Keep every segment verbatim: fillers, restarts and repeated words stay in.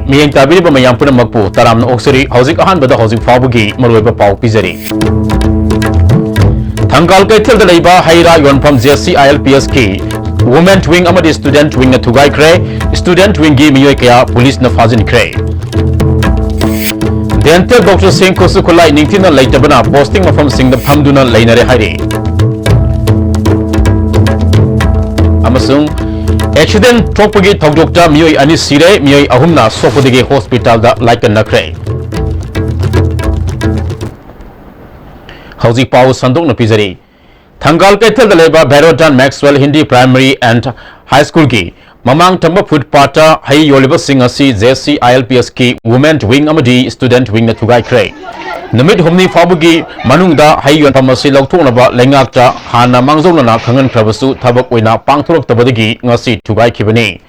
ꯃꯤꯠꯌꯦꯡ ꯇꯥꯕꯤꯔꯤꯕ ꯃꯌꯥꯝ ꯄꯨꯝꯅꯃꯛꯄꯨ ꯇꯔꯥꯝꯅ ꯑꯣꯛꯆꯔꯤ꯫ ꯍꯧꯖꯤꯛ ꯑꯍꯥꯟꯕꯗ ꯍꯧꯖꯤꯛ ꯐꯥꯎꯕꯒꯤ ꯃꯔꯨꯑꯣꯏꯕ ꯄꯥꯎ ꯄꯤꯖꯔꯤ꯫ ꯊꯪꯒꯥꯜ ꯀꯩꯊꯦꯜꯗ ꯂꯩꯕ ꯍꯩ ꯔꯥ ꯌꯣꯟꯐꯝ J C I L P S ꯀꯤ Women Wing ꯑꯃꯗꯤ Student Wing ꯅ ꯊꯨꯒꯥꯏꯈ꯭ꯔꯦ꯫ Student Wing ꯒꯤ ꯃꯤꯑꯣꯏ ꯀꯌꯥ ꯄꯨꯂꯤꯁꯅ ꯐꯥꯖꯤꯟꯈ꯭ꯔꯦ꯫ Dental doctor ꯁꯤꯡ ꯈꯨꯠꯁꯨ ꯈꯨꯠꯂꯥꯏ ꯅꯤꯡꯊꯤꯅ ꯂꯩꯇꯕꯅ posting ꯃꯐꯝꯁꯤꯡꯗ ꯐꯝꯗꯨꯅ ꯂꯩꯅꯔꯦ ꯍꯥꯏꯔꯤ꯫ ꯑꯃꯁꯨꯡ accident ꯊꯣꯛꯄꯒꯤ ꯊꯧꯗꯣꯛꯇ ꯃꯤꯑꯣꯏ ꯑꯅꯤ ꯁꯤꯔꯦ, ꯃꯤꯑꯣꯏ ꯑꯍꯨꯝꯅ ꯁꯣꯛꯄꯗꯒꯤ hospital ꯗ ꯂꯥꯏꯀꯠꯅꯈ꯭ꯔꯦ꯫ ꯍꯧꯖꯤꯛ ꯄꯥꯎ ꯁꯟꯗꯣꯛꯅ ꯄꯤꯖꯔꯤ꯫ ꯊꯪꯒꯥꯜ ꯀꯩꯊꯦꯜꯗ ꯂꯩꯕ Barotan Maxwell Hindi Primary and High School ꯒꯤ ꯃꯃꯥꯡ ꯊꯪꯕ footpath ꯇ ꯍꯩ ꯌꯣꯜꯂꯤꯕꯁꯤꯡ ꯑꯁꯤ J C I L P S ꯀꯤ Women Wing ꯑꯃꯗꯤ Student Wing ꯅ ꯊꯨꯒꯥꯏꯈ꯭ꯔꯦ꯫ ꯅꯨꯃꯤꯠ ꯍꯨꯝꯅꯤ ꯐꯥꯎꯕꯒꯤ ꯃꯅꯨꯡꯗ ꯍꯩ ꯌꯣꯟꯐꯝ ꯑꯁꯤ ꯂꯧꯊꯣꯛꯅꯕ ꯂꯩꯉꯥꯛꯇ ꯍꯥꯟꯅ ꯃꯥꯡꯖꯧꯅꯅ ꯈꯪꯍꯟꯈ꯭ꯔꯕꯁꯨ ꯊꯕꯛ ꯑꯣꯏꯅ ꯄꯥꯡꯊꯣꯔꯛꯇꯕꯗꯒꯤ ꯉꯁꯤ ꯊꯨꯒꯥꯏꯈꯤꯕꯅꯤ꯫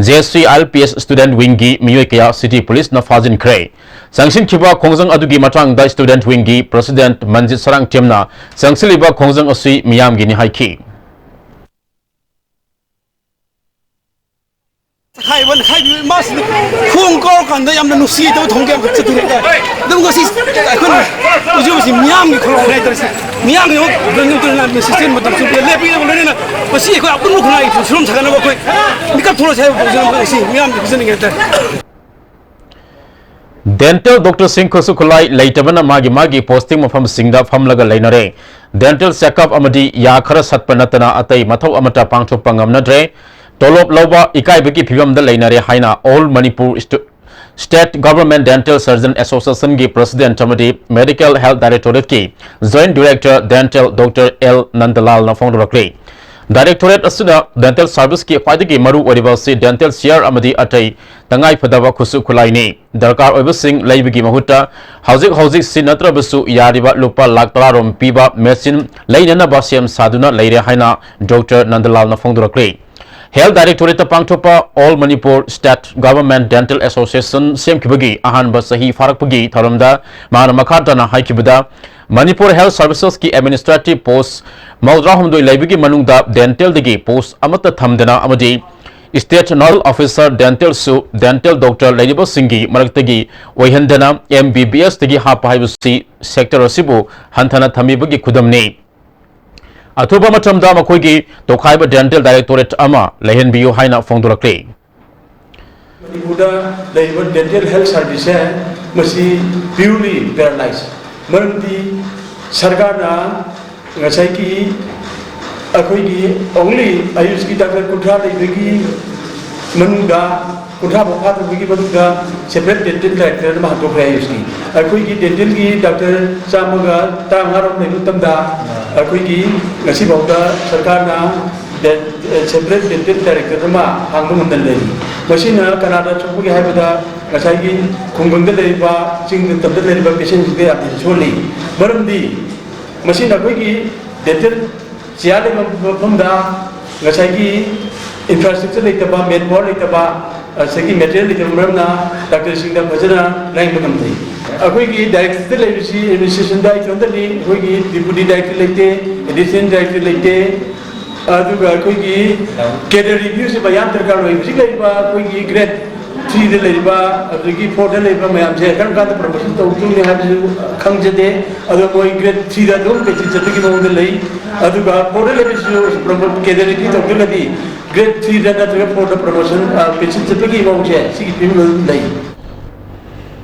J C I L P S Student Wing ꯒꯤ ꯃꯤꯑꯣꯏ ꯀꯌꯥ city police ꯅ ꯐꯥꯖꯤꯟꯈ꯭ꯔꯦ꯫ ꯆꯪꯁꯤꯟꯈꯤꯕ ꯈꯣꯡꯖꯪ ꯑꯗꯨꯒꯤ ꯃꯇꯥꯡꯗ Student Wing ꯒꯤ President ꯃꯟꯖꯤꯠ ꯁꯔꯥꯡꯊꯦꯝꯅ ꯆꯪꯁꯤꯜꯂꯤꯕ ꯈꯣꯡꯖꯪ ꯑꯁꯤ ꯃꯤꯌꯥꯝꯒꯤꯅꯤ ꯍꯥꯏꯈꯤ꯫ ꯍꯥꯏꯕ ꯍꯥꯏꯕꯤꯌꯨ, ꯃꯥꯁꯤꯅ ꯈꯣꯡ ꯀꯥꯎꯔꯀꯥꯟꯗ ꯌꯥꯝꯅ ꯅꯨꯡꯁꯤꯗꯕ ꯊꯧꯗꯣꯛ ꯌꯥꯝ ꯆꯠꯇꯨꯔꯦ ꯍꯥꯏꯇꯥꯔꯦ꯫ ꯑꯗꯨꯝ ꯉꯁꯤ ꯑꯩꯈꯣꯏꯅ ꯎꯖꯕꯁꯤ ꯃꯤꯌꯥꯝꯒꯤ ꯈꯣꯡ ꯍꯥꯏꯇꯥꯔꯦ꯫ ꯁꯤ ꯃꯤꯌꯥꯝꯒꯤ ꯁꯤꯁꯇꯦꯝ ꯃꯇꯝ ꯆꯨꯞꯄꯗ ꯂꯦꯞꯄꯤꯔꯕ ꯂꯣꯏꯅꯅ ꯉꯁꯤ ꯑꯩꯈꯣꯏ ꯑꯄꯨꯟꯕ ꯈꯨꯟꯅꯥꯏꯒꯤ ꯁꯨꯔꯨꯝ ꯁꯥꯒꯠꯅꯕ ꯑꯩꯈꯣꯏ ꯃꯤꯀꯞ ꯊꯣꯛꯂꯁꯤ ꯍꯥꯏꯕ ꯄꯥꯎꯖꯦꯜ ꯑꯃꯈꯛ ꯉꯁꯤ ꯃꯤꯌꯥꯝꯗ ꯄꯤꯖꯅꯤꯡꯉꯦ ꯍꯥꯏꯇꯥꯔꯦ꯫ Dental doctor ꯁꯤꯡ ꯈꯨꯠꯁꯨ ꯈꯨꯠꯂꯥꯏ ꯂꯩꯇꯕꯅ ꯃꯥꯒꯤ ꯃꯥꯒꯤ posting ꯃꯐꯝꯁꯤꯡꯗ ꯐꯝꯂꯒ ꯂꯩꯅꯔꯦ꯫ Dental checkup ꯑꯃꯗꯤ ꯌꯥ ꯈꯔ ꯁꯠꯄ ꯅꯠꯇꯅ ꯑꯇꯩ ꯃꯊꯧ ꯑꯃꯠꯇ ꯄꯥꯡꯊꯣꯛꯄ ꯉꯝꯅꯗ꯭ꯔꯦ꯫ ꯇꯣꯂꯣꯞ ꯂꯧꯕ ꯏꯀꯥꯏꯕꯒꯤ ꯐꯤꯕꯝꯗ ꯂꯩꯅꯔꯦ ꯍꯥꯏꯅ All Manipur Stu-, State Government Dental Surgeon Association ꯒꯤ President ꯑꯃꯗꯤ Medical Health Directorate ꯀꯤ Joint Director Dental Doctor L ꯅꯟꯗꯂꯥꯜꯅ ꯐꯣꯡꯗꯣꯔꯛꯂꯤ꯫ Directorate ꯑꯁꯤꯅ dental service ꯀꯤ ꯈ꯭ꯋꯥꯏꯗꯒꯤ ꯃꯔꯨ ꯑꯣꯏꯔꯤꯕ ꯑꯁꯤ dental chair ꯑꯃꯗꯤ ꯑꯇꯩ ꯇꯉꯥꯏꯐꯗꯕ ꯈꯨꯠꯁꯨ ꯈꯨꯠꯂꯥꯏꯅꯤ꯫ ꯗꯔꯀꯥꯔ ꯑꯣꯏꯕꯁꯤꯡ ꯂꯩꯕꯒꯤ ꯃꯍꯨꯠꯇ ꯍꯧꯖꯤꯛ ꯍꯧꯖꯤꯛ ꯁꯤꯖꯤꯟꯅꯗ꯭ꯔꯕꯁꯨ ꯌꯥꯔꯤꯕ ꯂꯨꯄꯥ ꯂꯥꯈ ꯇꯔꯥ ꯔꯣꯝ ꯄꯤꯕ machine ꯂꯩꯅꯅꯕ ꯁꯦꯝ ꯁꯥꯗꯨꯅ ꯂꯩꯔꯦ ꯍꯥꯏꯅ Doctor ꯅꯟꯗꯂꯥꯜꯅ ꯐꯣꯡꯗꯣꯔꯛꯂꯤ꯫ Health Directorate ꯇ ꯄꯥꯡꯊꯣꯛꯄ All Manipur State Government Dental Association ꯁꯦꯝꯈꯤꯕꯒꯤ ꯑꯍꯥꯟꯕ ꯆꯍꯤ ꯐꯥꯔꯛꯄꯒꯤ ꯊꯧꯔꯝꯗ ꯃꯥꯅ ꯃꯈꯥ ꯇꯥꯅ ꯍꯥꯏꯈꯤꯕꯗ, ꯃꯅꯤꯄꯨꯔ Health Services ꯀꯤ administrative post ꯃꯧꯗ꯭ꯔꯥꯍꯨꯝꯗꯣꯏ ꯂꯩꯕꯒꯤ ꯃꯅꯨꯡꯗ dental ꯗꯒꯤ post ꯑꯃꯠꯇ ꯊꯝꯗꯅ ꯑꯃꯗꯤ State Nodal Officer Dental ꯁꯨ Dental Doctor ꯂꯩꯔꯤꯕꯁꯤꯡꯒꯤ ꯃꯔꯛꯇꯒꯤ ꯑꯣꯏꯍꯟꯗꯅ M B B S ꯇꯒꯤ ꯍꯥꯞꯄ ꯍꯥꯏꯕꯁꯤ sector ꯑꯁꯤꯕꯨ ꯍꯟꯊꯅ ꯊꯝꯕꯤꯕꯒꯤ ꯈꯨꯗꯝꯅꯤ꯫ ꯑꯊꯨꯕ ꯃꯇꯝꯗ ꯃꯈꯣꯏꯒꯤ ꯇꯣꯈꯥꯏꯕ Dental Directorate ꯑꯃ ꯂꯩꯍꯟꯕꯤꯌꯨ ꯍꯥꯏꯅ ꯐꯣꯡꯗꯣꯔꯛꯂꯤ꯫ ꯃꯅꯤꯄꯨꯔꯗ ꯂꯩꯔꯤꯕ Dental Health Service ꯁꯦ ꯃꯁꯤ purely paralyze꯫ ꯃꯔꯝꯗꯤ ꯁꯔꯀꯥꯔꯅ ꯉꯁꯥꯏꯒꯤ ꯑꯩꯈꯣꯏꯒꯤ only ꯑꯌꯨꯁꯀꯤ ꯗꯥꯛꯇꯔ ꯀꯨꯟꯊ꯭ꯔꯥ ꯂꯩꯕꯒꯤ ꯃꯅꯨꯡꯗ, ꯀꯨꯟꯊ꯭ꯔꯥ ꯐꯥꯎ ꯐꯥꯗꯕꯒꯤ ꯃꯅꯨꯡꯗ separate Dental Director ꯑꯃ ꯍꯥꯞꯇꯣꯛꯈ꯭ꯔꯦ ꯑꯌꯨꯁꯀꯤ꯫ ꯑꯩꯈꯣꯏꯒꯤ Dental ꯒꯤ ꯗꯥꯛꯇꯔ ꯆꯥꯝꯃꯒ ꯇꯔꯥꯃꯉꯥ ꯔꯣꯝ ꯂꯩꯕ ꯃꯇꯝꯗ ꯑꯩꯈꯣꯏꯒꯤ ꯉꯁꯤꯐꯥꯎꯗ ꯁꯔꯀꯥꯔꯅ ꯗꯦ-, separate Dental Director ꯑꯃ ꯍꯥꯡꯕ ꯉꯝꯗꯅ ꯂꯩꯔꯤ꯫ ꯃꯁꯤꯅ ꯀꯅꯥꯗ ꯁꯣꯛꯄꯒꯦ ꯍꯥꯏꯕꯗ ꯉꯁꯥꯏꯒꯤ ꯈꯨꯡꯒꯪꯗ ꯂꯩꯔꯤꯕ, ꯆꯤꯡꯗ ꯇꯝꯗ ꯂꯩꯔꯤꯕ patient ꯁꯤꯡꯗ ꯌꯥꯝ ꯊꯤꯅ ꯁꯣꯛꯍꯜꯂꯤ꯫ ꯃꯔꯝꯗꯤ ꯃꯁꯤꯅ ꯑꯩꯈꯣꯏꯒꯤ Dental chair ꯂꯩꯕ ꯃꯐꯝꯗ ꯉꯁꯥꯏꯒꯤ infrastructure ꯂꯩꯇꯕ, manpower ꯂꯩꯇꯕ, ꯑꯗꯒꯤ material ꯂꯩꯇꯕ ꯃꯔꯝꯅ ꯗꯥꯛꯇꯔꯁꯤꯡꯗ ꯐꯖꯅ ꯂꯥꯌꯦꯡꯕ ꯉꯝꯗꯦ꯫ ꯑꯩꯈꯣꯏꯒꯤ Director ꯂꯩꯕꯁꯤ administration ꯗ ꯏꯇꯣꯝꯇꯅꯤ, ꯑꯩꯈꯣꯏꯒꯤ Deputy Director ꯂꯩꯇꯦ, Additional Director ꯂꯩꯇꯦ, ꯑꯗꯨꯒ ꯑꯩꯈꯣꯏꯒꯤ cadre review ꯁꯤꯃ ꯌꯥꯝ ꯗꯔꯀꯥꯔ ꯑꯣꯏ꯫ ꯍꯧꯖꯤꯛ ꯂꯩꯔꯤꯕ ꯑꯩꯈꯣꯏꯒꯤ grade three ꯗ ꯂꯩꯔꯤꯕ, ꯑꯗꯒꯤ four ꯗ ꯂꯩꯔꯤꯕ ꯃꯌꯥꯝꯁꯦ ꯀꯔꯝ ꯀꯥꯟꯗ promotion ꯇꯧꯗꯣꯏꯅꯣ ꯍꯥꯏꯕꯁꯨ ꯈꯪꯖꯗꯦ꯫ ꯑꯗꯣ ꯃꯣꯏ grade three ꯗ ꯑꯗꯨꯝ pension ꯆꯠꯄꯒꯤ ꯃꯑꯣꯡꯗ ꯂꯩ꯫ ꯑꯗꯨꯒ four ꯗ ꯂꯩꯕꯁꯤꯁꯨ promote cadre review ꯇꯧꯗ꯭ꯔꯒꯗꯤ grade three ꯗ ꯅꯠꯇ꯭ꯔꯒ four ꯗ promotion, ꯑ, pension ꯆꯠꯄꯒꯤ ꯃꯑꯣꯡꯁꯦ ꯁꯤꯒꯤ ꯐꯤꯕꯝꯗ ꯑꯗꯨꯝ ꯂꯩ꯫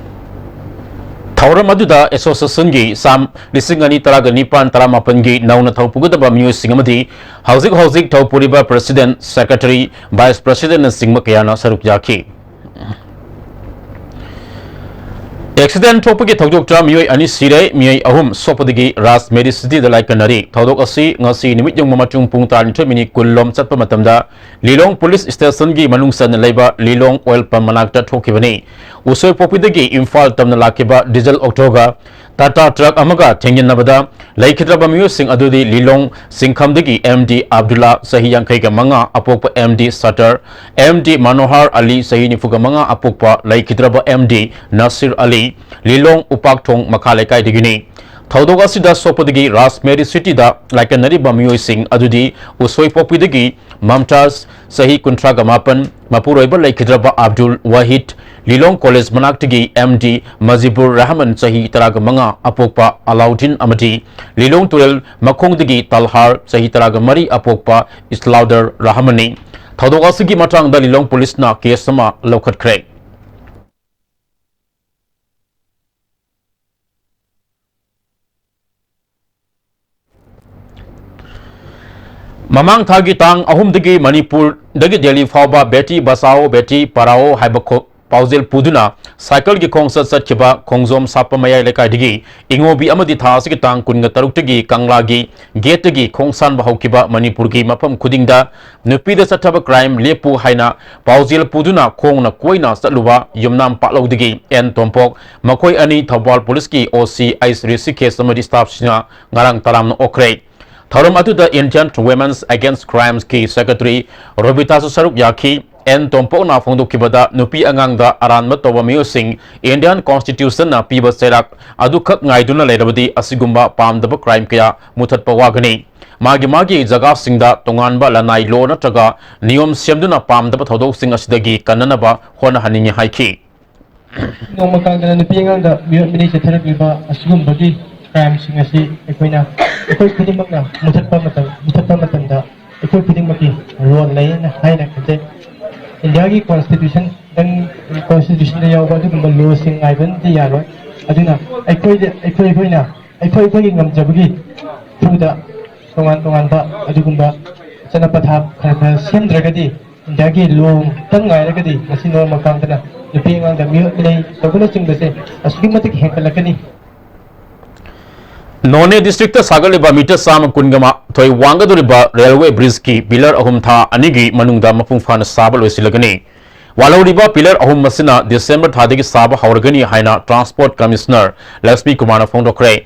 ꯊꯧꯔꯝ ꯑꯗꯨꯗ association ꯒꯤ ꯁꯥꯝ ꯂꯤꯁꯤꯡ ꯑꯅꯤ ꯇꯔꯥꯒ ꯅꯤꯄꯥꯟ ꯇꯔꯥꯃꯥꯄꯟꯒꯤ ꯅꯧꯅ ꯊꯧ ꯄꯨꯒꯗꯕ ꯃꯤꯑꯣꯏꯁꯤꯡ ꯑꯃꯗꯤ ꯍꯧꯖꯤꯛ ꯍꯧꯖꯤꯛ ꯊꯧ ꯄꯨꯔꯤꯕ President, Secretary, Vice President ꯅꯆꯤꯡꯕ ꯀꯌꯥꯅ ꯁꯔꯨꯛ ꯌꯥꯈꯤ꯫ Accident ꯊꯣꯛꯄꯒꯤ ꯊꯧꯗꯣꯛꯇ ꯃꯤꯑꯣꯏ ꯑꯅꯤ ꯁꯤꯔꯦ, ꯃꯤꯑꯣꯏ ꯑꯍꯨꯝ ꯁꯣꯛꯄꯗꯒꯤ ꯔꯥꯖ ꯃꯦꯔꯤ ꯁꯤꯇꯤꯗ ꯂꯥꯏꯀꯠꯅꯔꯤ꯫ ꯊꯧꯗꯣꯛ ꯑꯁꯤ ꯉꯁꯤ ꯅꯨꯃꯤꯠ ꯌꯨꯡꯕ ꯃꯇꯨꯡ ꯄꯨꯡ ꯇꯔꯥꯅꯤꯊꯣꯏ ꯃꯤꯅꯤꯠ ꯀꯨꯟ ꯂꯣꯝ ꯆꯠꯄ ꯃꯇꯝꯗ ꯂꯤꯂꯣꯡ Police Station ꯒꯤ ꯃꯅꯨꯡ ꯆꯟꯅ ꯂꯩꯕ ꯂꯤꯂꯣꯡ oil pump ꯃꯅꯥꯛꯇ ꯊꯣꯛꯈꯤꯕꯅꯤ꯫ ꯎꯁꯣꯏꯄꯣꯛꯄꯤꯗꯒꯤ ꯏꯝꯐꯥꯜ ꯇꯝꯅ ꯂꯥꯛꯈꯤꯕ diesel auto ꯒ Tata truck ꯑꯃꯒ ꯊꯦꯡꯖꯤꯟꯅꯕꯗ ꯂꯩꯈꯤꯗ꯭ꯔꯕ ꯃꯤꯑꯣꯏꯁꯤꯡ ꯑꯗꯨꯗꯤ ꯂꯤꯂꯣꯡ ꯆꯤꯡꯈꯝꯗꯒꯤ M D ꯑꯕꯗꯨꯜꯂꯥ, ꯆꯍꯤ ꯌꯥꯡꯈꯩꯒ ꯃꯉꯥ, ꯑꯄꯣꯛꯄ M D ꯁꯇꯔ, M D ꯃꯅꯣꯍꯔ ꯑꯂꯤ, ꯆꯍꯤ ꯅꯤꯐꯨꯒ ꯃꯉꯥ, ꯑꯄꯣꯛꯄ, ꯂꯩꯈꯤꯗ꯭ꯔꯕ M D ꯅꯁꯤꯔ ꯑꯂꯤ, ꯂꯤꯂꯣꯡ ꯎꯄꯥꯛꯊꯣꯡ ꯃꯈꯥ ꯂꯩꯀꯥꯏꯗꯒꯤꯅꯤ꯫ ꯊꯧꯗꯣꯛ ꯑꯁꯤꯗ ꯁꯣꯛꯄꯗꯒꯤ ꯔꯥꯖ ꯃꯦꯔꯤ ꯁꯤꯇꯤꯗ ꯂꯥꯏꯀꯠꯅꯔꯤꯕ ꯃꯤꯑꯣꯏꯁꯤꯡ ꯑꯗꯨꯗꯤ ꯎꯁꯣꯏꯄꯣꯛꯄꯤꯗꯒꯤ ꯃꯝꯇꯥꯖ, ꯆꯍꯤ ꯀꯨꯟꯊ꯭ꯔꯥꯒ ꯃꯥꯄꯟ, ꯃꯄꯨꯔꯣꯏꯕ ꯂꯩꯈꯤꯗ꯭ꯔꯕ ꯑꯕꯗꯨꯜ ꯋꯥꯍꯤꯗ, ꯂꯤꯂꯣꯡ ꯀꯣꯂꯦꯖ ꯃꯅꯥꯛꯇꯒꯤ ꯑꯦꯝ ꯗꯤ ꯃꯖꯤꯕꯨꯔ ꯔꯍꯃꯟ, ꯆꯍꯤ ꯇꯔꯥꯒ ꯃꯉꯥ, ꯑꯄꯣꯛꯄ ꯑꯂꯥꯎꯗꯤꯟ ꯑꯃꯗꯤ ꯂꯤꯂꯣꯡ ꯇꯨꯔꯦꯜ ꯃꯈꯣꯡꯗꯒꯤ ꯇꯜꯍꯥꯔ, ꯆꯍꯤ ꯇꯔꯥꯒ ꯃꯔꯤ, ꯑꯄꯣꯛꯄ ꯏꯁꯂꯥꯎꯗꯔ ꯔꯍꯃꯟꯅꯤ꯫ ꯊꯧꯗꯣꯛ ꯑꯁꯤꯒꯤ ꯃꯇꯥꯡꯗ ꯂꯤꯂꯣꯡ ꯄꯨꯂꯤꯁꯅ ꯀꯦꯁ ꯑꯃ ꯂꯧꯈꯠꯈ꯭ꯔꯦ꯫ ꯃꯃꯥꯡ ꯊꯥꯒꯤ ꯇꯥꯡ ꯑꯍꯨꯝꯗꯒꯤ ꯃꯅꯤꯄꯨꯔꯗꯒꯤ ꯗꯦꯜꯂꯤ ꯐꯥꯎꯕ ꯕꯦꯇꯤ ꯕꯆꯥꯑꯣ, ꯕꯦꯇꯤ ꯄꯔꯥꯑꯣ ꯍꯥꯏꯕ ꯈꯣ-, ꯄꯥꯎꯖꯦꯜ ꯄꯨꯗꯨꯅ ꯁꯥꯏꯀꯜꯒꯤ ꯈꯣꯡꯆꯠ ꯆꯠꯈꯤꯕ ꯈꯣꯡꯖꯣꯝ ꯁꯥꯄ ꯃꯌꯥꯏ ꯂꯩꯀꯥꯏꯗꯒꯤ ꯏꯉꯣꯕꯤ ꯑꯃꯗꯤ ꯊꯥ ꯑꯁꯤꯒꯤ ꯇꯥꯡ ꯀꯨꯟꯒ ꯇꯔꯨꯛꯇꯒꯤ ꯀꯪꯂꯥꯒꯤ ꯒꯦꯠꯇꯒꯤ ꯈꯣꯡꯁꯥꯟꯕ ꯍꯧꯈꯤꯕ ꯃꯅꯤꯄꯨꯔꯒꯤ ꯃꯐꯝ ꯈꯨꯗꯤꯡꯗ ꯅꯨꯄꯤꯗ ꯆꯠꯊꯕ ꯀ꯭ꯔꯥꯏꯝ ꯂꯦꯞꯄꯨ ꯍꯥꯏꯅ ꯄꯥꯎꯖꯦꯜ ꯄꯨꯗꯨꯅ ꯈꯣꯡꯅ ꯀꯣꯏꯅ ꯆꯠꯂꯨꯕ ꯌꯨꯝꯅꯥꯝ ꯄꯥꯠꯂꯧꯗꯒꯤ ꯑꯦꯟ ꯇꯣꯝꯄꯣꯛ, ꯃꯈꯣꯏ ꯑꯅꯤ ꯊꯧꯕꯥꯜ ꯄꯨꯂꯤꯁꯀꯤ ꯑꯣ ꯁꯤ ꯑꯩꯆ ꯔꯤꯁꯤꯀꯦꯁ ꯑꯃꯗꯤ ꯁ꯭ꯇꯥꯐꯁꯤꯡꯅ ꯉꯔꯥꯡ ꯇꯔꯥꯝꯅ ꯑꯣꯛꯈ꯭ꯔꯦ꯫ ꯊꯧꯔꯝ ꯑꯗꯨꯗ Indian Women's Against Crimes ꯀꯤ ꯁꯦꯀ꯭ꯔꯦꯇꯔꯤ ꯔꯣꯕꯤꯇꯥꯁꯨ ꯁꯔꯨꯛ ꯌꯥꯈꯤ꯫ ꯑꯦꯟ ꯇꯣꯝꯄꯣꯛꯅ ꯐꯣꯡꯗꯣꯛꯈꯤꯕꯗ, ꯅꯨꯄꯤ ꯑꯉꯥꯡꯗ ꯑꯔꯥꯟꯕ ꯇꯧꯕ ꯃꯤꯑꯣꯏꯁꯤꯡ Indian Constitution ꯅ ꯄꯤꯕ ꯆꯩꯔꯥꯛ ꯑꯗꯨꯈꯛ ꯉꯥꯏꯗꯨꯅ ꯂꯩꯔꯕꯗꯤ ꯑꯁꯤꯒꯨꯝꯕ ꯄꯥꯝꯗꯕ ꯀ꯭ꯔꯥꯏꯝ ꯀꯌꯥ ꯃꯨꯊꯠꯄ ꯋꯥꯒꯅꯤ꯫ ꯃꯥꯒꯤ ꯃꯥꯒꯤ ꯖꯒꯥꯁꯤꯡꯗ ꯇꯣꯉꯥꯟꯕ ꯂꯅꯥꯏ ꯂꯣ ꯅꯠꯇ꯭ꯔꯒ ꯅꯤꯌꯣꯝ ꯁꯦꯝꯗꯨꯅ ꯄꯥꯝꯗꯕ ꯊꯧꯗꯣꯛꯁꯤꯡ ꯑꯁꯤꯗꯒꯤ ꯀꯟꯅꯅꯕ ꯍꯣꯠꯅꯍꯟꯅꯤꯡꯏ ꯍꯥꯏꯈꯤ꯫ ꯅꯣꯡꯃ ꯀꯥꯡꯗꯅ ꯅꯨꯄꯤ ꯑꯉꯥꯡꯗ ꯃꯤꯑꯣꯠ ꯃꯤꯅꯩ ꯆꯠꯊꯔꯛꯂꯤꯕ ꯑꯁꯤꯒꯨꯝꯕꯒꯤ ꯀ꯭ꯔꯥꯏꯝꯁꯤꯡ ꯑꯁꯤ ꯑꯩꯈꯣꯏꯅ, ꯑꯩꯈꯣꯏ ꯈꯨꯗꯤꯡꯃꯛꯅ ꯃꯨꯊꯠꯄ ꯃꯇꯝ, ꯃꯨꯊꯠꯄ ꯃꯇꯝꯗ ꯑꯩꯈꯣꯏ ꯈꯨꯗꯤꯡꯃꯛꯀꯤ ꯔꯣꯜ ꯂꯩ ꯍꯥꯏꯅ ꯈꯟꯖꯩ꯫ ꯏꯟꯗꯤꯌꯥꯒꯤ ꯀꯣꯟꯁꯇꯤꯇ꯭ꯌꯨꯁꯟꯗꯪ, ꯀꯣꯟꯁꯇꯤꯇ꯭ꯌꯨꯁꯟꯗ ꯌꯥꯎꯕ ꯑꯗꯨꯒꯨꯝꯕ ꯂꯣꯁꯤꯡ ꯉꯥꯏꯕꯅꯗꯤ ꯌꯥꯔꯣꯏ꯫ ꯑꯗꯨꯅ ꯑꯩꯈꯣꯏꯗ, ꯑꯩꯈꯣꯏ, ꯑꯩꯈꯣꯏꯅ ꯑꯩꯈꯣꯏ ꯑꯩꯈꯣꯏꯒꯤ ꯉꯝꯖꯕꯒꯤ ꯊ꯭ꯔꯨꯗ ꯇꯣꯉꯥꯟ ꯇꯣꯉꯥꯟꯕ ꯑꯗꯨꯒꯨꯝꯕ ꯆꯠꯅ ꯄꯊꯥꯞ ꯈꯔ ꯈꯔ ꯁꯦꯝꯗ꯭ꯔꯒꯗꯤ, ꯏꯟꯗꯤꯌꯥꯒꯤ ꯂꯣꯇꯪ ꯉꯥꯏꯔꯒꯗꯤ ꯉꯁꯤ ꯅꯣꯡꯃ ꯀꯥꯡꯗꯅ ꯅꯨꯄꯤ ꯑꯉꯥꯡꯗ ꯃꯤꯑꯣꯠ ꯃꯤꯅꯩ ꯇꯧꯕꯅꯆꯤꯡꯕꯁꯦ ꯑꯁꯨꯛꯀꯤ ꯃꯇꯤꯛ ꯍꯦꯟꯒꯠꯂꯛꯀꯅꯤ꯫ ꯅꯣꯅꯦ ꯗꯤꯁꯇ꯭ꯔꯤꯛꯇ ꯁꯥꯒꯠꯂꯤꯕ ꯃꯤꯇꯔ ꯆꯥꯝꯃ ꯀꯨꯟꯒ ꯃꯥꯊꯣꯏ ꯋꯥꯡꯒꯗꯧꯔꯤꯕ ꯔꯦꯜꯋꯦ ꯕ꯭ꯔꯤꯖꯀꯤ ꯄꯤꯂꯔ ꯑꯍꯨꯝ ꯊꯥ ꯑꯅꯤꯒꯤ ꯃꯅꯨꯡꯗ ꯃꯄꯨꯡ ꯐꯥꯅ ꯁꯥꯕ ꯂꯣꯏꯁꯤꯜꯂꯒꯅꯤ꯫ ꯋꯥꯠꯍꯧꯔꯤꯕ ꯄꯤꯂꯔ ꯑꯍꯨꯝ ꯑꯁꯤꯅ ꯗꯤꯁꯦꯝꯕꯔ ꯊꯥꯗꯒꯤ ꯁꯥꯕ ꯍꯧꯔꯒꯅꯤ ꯍꯥꯏꯅ ꯇ꯭ꯔꯥꯟꯁꯄꯣꯔꯠ ꯀꯃꯤꯁꯅꯔ ꯂꯛꯁꯃꯤ ꯀꯨꯃꯥꯔꯅ ꯐꯣꯡꯗꯣꯛꯈ꯭ꯔꯦ꯫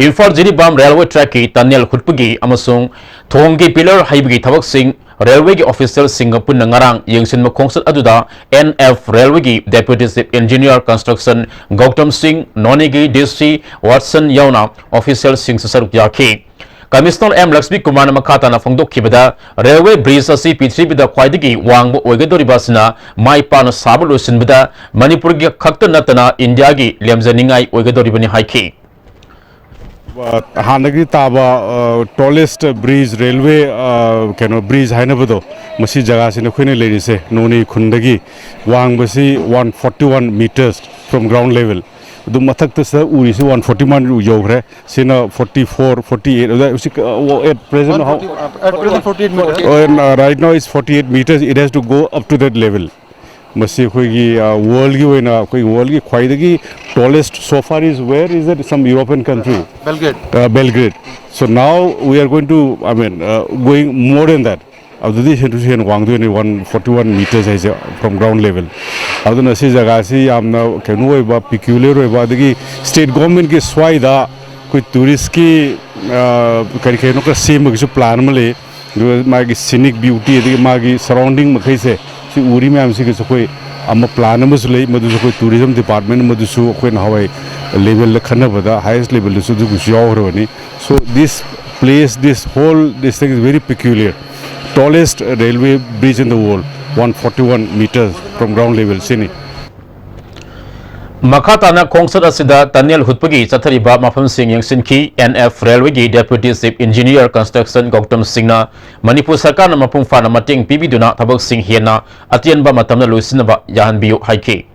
ꯏꯝꯐꯥꯜ ꯖꯤꯔꯤꯕꯥꯝ ꯔꯦꯜꯋꯦ ꯇ꯭ꯔꯦꯛꯀꯤ ꯇꯅꯦꯜ ꯍꯨꯠꯄꯒꯤ ꯑꯃꯁꯨꯡ ꯊꯣꯡꯒꯤ ꯄꯤꯂꯔ ꯍꯩꯕꯒꯤ ꯊꯕꯛꯁꯤꯡ ꯔꯦꯜꯋꯦꯒꯤ ꯑꯣꯐꯤꯁꯤꯌꯦꯜꯁꯤꯡꯒ ꯄꯨꯟꯅ ꯉꯔꯥꯡ ꯌꯦꯡꯁꯤꯟꯕ ꯈꯣꯡꯆꯠ ꯑꯗꯨꯗ ꯑꯦꯟ ꯑꯦꯐ ꯔꯦꯜꯋꯦꯒꯤ ꯗꯦꯄ꯭ꯌꯨꯇꯤ ꯆꯤꯐ ꯏꯟꯖꯤꯅꯤꯌꯔ ꯀꯟꯁꯇ꯭ꯔꯛꯁꯟ ꯒꯧꯇꯝ ꯁꯤꯡ, ꯅꯣꯅꯦꯒꯤ ꯗꯤ ꯁꯤ ꯋꯥꯠꯁꯟ ꯌꯥꯎꯅ ꯑꯣꯐꯤꯁꯤꯌꯦꯜꯁꯤꯡꯁꯨ ꯁꯔꯨꯛ ꯌꯥꯈꯤ꯫ ꯀꯃꯤꯁꯅꯔ ꯑꯦꯝ ꯂꯛꯁꯃꯤ ꯀꯨꯃꯥꯔꯅ ꯃꯈꯥ ꯇꯥꯅ ꯐꯣꯡꯗꯣꯛꯈꯤꯕꯗ, ꯔꯦꯜꯋꯦ ꯕ꯭ꯔꯤꯖ ꯑꯁꯤ ꯄ꯭ꯔꯤꯊꯤꯕꯤꯗ ꯈ꯭ꯋꯥꯏꯗꯒꯤ ꯋꯥꯡꯕ ꯑꯣꯏꯒꯗꯧꯔꯤꯕ ꯑꯁꯤꯅ ꯃꯥꯏ ꯄꯥꯛꯅ ꯁꯥꯕ ꯂꯣꯏꯁꯤꯟꯕꯗ ꯃꯅꯤꯄꯨꯔꯒꯤ ꯈꯛꯇ ꯅꯠꯇꯅ ꯏꯟꯗꯤꯌꯥꯒꯤ ꯂꯦꯝꯖꯅꯤꯡꯉꯥꯏ ꯑꯣꯏꯒꯗꯧꯔꯤꯕꯅꯤ ꯍꯥꯏꯈꯤ꯫ ꯑ, ꯍꯥꯟꯅꯒꯤ ꯇꯥꯕ, ꯑ, tallest bridge, railway, ꯑ, ꯀꯩꯅꯣ, bridge ꯍꯥꯏꯅꯕꯗꯣ, ꯃꯁꯤ ꯖꯒꯥꯁꯤꯅ ꯑꯩꯈꯣꯏꯅ ꯂꯩꯔꯤꯁꯦ ꯅꯣꯅꯦ ꯈꯨꯟꯗꯒꯤ ꯋꯥꯡꯕꯁꯤ one forty one meters from ground level꯫ ꯑꯗꯨ ꯃꯊꯛꯇ ꯁꯤꯗ ꯎꯔꯤꯁꯤ one forty one ꯌꯧꯈ꯭ꯔꯦ꯫ ꯁꯤꯅ forty four, forty eight, ꯑꯗ ꯍꯧꯖꯤꯛ, ꯑ, at present how? At present forty-eight meters. Oh, and, uh, right now it's forty eight meters. It has to go up to that level. ꯃꯁꯤ ꯑꯩꯈꯣꯏꯒꯤ, ꯑ, worldꯒꯤ ꯑꯣꯏꯅ, ꯑꯩꯈꯣꯏꯒꯤ worldꯒꯤ ꯈ꯭ꯋꯥꯏꯗꯒꯤ tallest, so far is, where is that, some European country? Belgrade. Uh, Belgrade. So now we are going to, I mean, uh, going more than that. ꯑꯗꯨꯗꯤ ꯍꯦꯟꯅꯁꯨ ꯍꯦꯟꯅ ꯋꯥꯡꯗꯣꯏꯅꯤ, one forty one meters ꯍꯥꯏꯁꯦ, from ground level꯫ ꯑꯗꯨꯅ ꯁꯤ ꯖꯒꯥꯁꯤ ꯌꯥꯝꯅ ꯀꯩꯅꯣ ꯑꯣꯏꯕ, peculiar ꯑꯣꯏꯕ, ꯑꯗꯒꯤ state governmentꯀꯤ ꯁ꯭ꯋꯥꯏꯗ ꯑꯩꯈꯣꯏ touristꯀꯤ, ꯑ, ꯀꯔꯤ ꯀꯔꯤꯅꯣ ꯈꯔ ꯁꯦꯝꯕꯒꯤꯁꯨ plan ꯑꯃ ꯂꯩ꯫ ꯑꯗꯨꯒ ꯃꯥꯒꯤ scenic beauty, ꯑꯗꯒꯤ ꯃꯥꯒꯤ surrounding ꯃꯈꯩꯁꯦ, ꯁꯤ ꯎꯔꯤ ꯃꯌꯥꯝꯁꯤꯒꯤꯁꯨ ꯑꯩꯈꯣꯏ ꯑꯃ plan ꯑꯃꯁꯨ ꯂꯩ꯫ ꯃꯗꯨꯁꯨ ꯑꯩꯈꯣꯏ tourism department ꯃꯗꯨꯁꯨ ꯑꯩꯈꯣꯏ ꯅꯍꯥꯟꯋꯥꯏ levelꯗ ꯈꯟꯅꯕꯗ highest levelꯗꯁꯨ ꯑꯗꯨꯒꯤꯁꯨ ꯌꯥꯎꯈ꯭ꯔꯕꯅꯤ꯫ So this place, this whole, this thing is very peculiar. Tallest railway bridge in the world, one forty one meters from ground level, ꯁꯤꯅꯤ꯫ ꯃꯈꯥ ꯇꯥꯅ ꯈꯣꯡꯆꯠ ꯑꯁꯤꯗ tunnel ꯍꯨꯠꯄꯒꯤ ꯆꯠꯊꯔꯤꯕ ꯃꯐꯝꯁꯤꯡ ꯌꯦꯡꯁꯤꯟꯈꯤ꯫ ꯑꯦꯟ ꯑꯦꯐ ꯔꯦꯜꯋꯦꯒꯤ Deputy Chief Engineer Construction Gautam ꯁꯤꯡꯅ ꯃꯅꯤꯄꯨꯔ ꯁꯔꯀꯥꯔꯅ ꯃꯄꯨꯡ ꯐꯥꯅ ꯃꯇꯦꯡ ꯄꯤꯕꯤꯗꯨꯅ ꯊꯕꯛꯁꯤꯡ ꯍꯦꯟꯅ ꯑꯇꯦꯟꯕ ꯃꯇꯝꯗ ꯂꯣꯏꯁꯤꯟꯅꯕ ꯌꯥꯍꯟꯕꯤꯌꯨ ꯍꯥꯏꯈꯤ꯫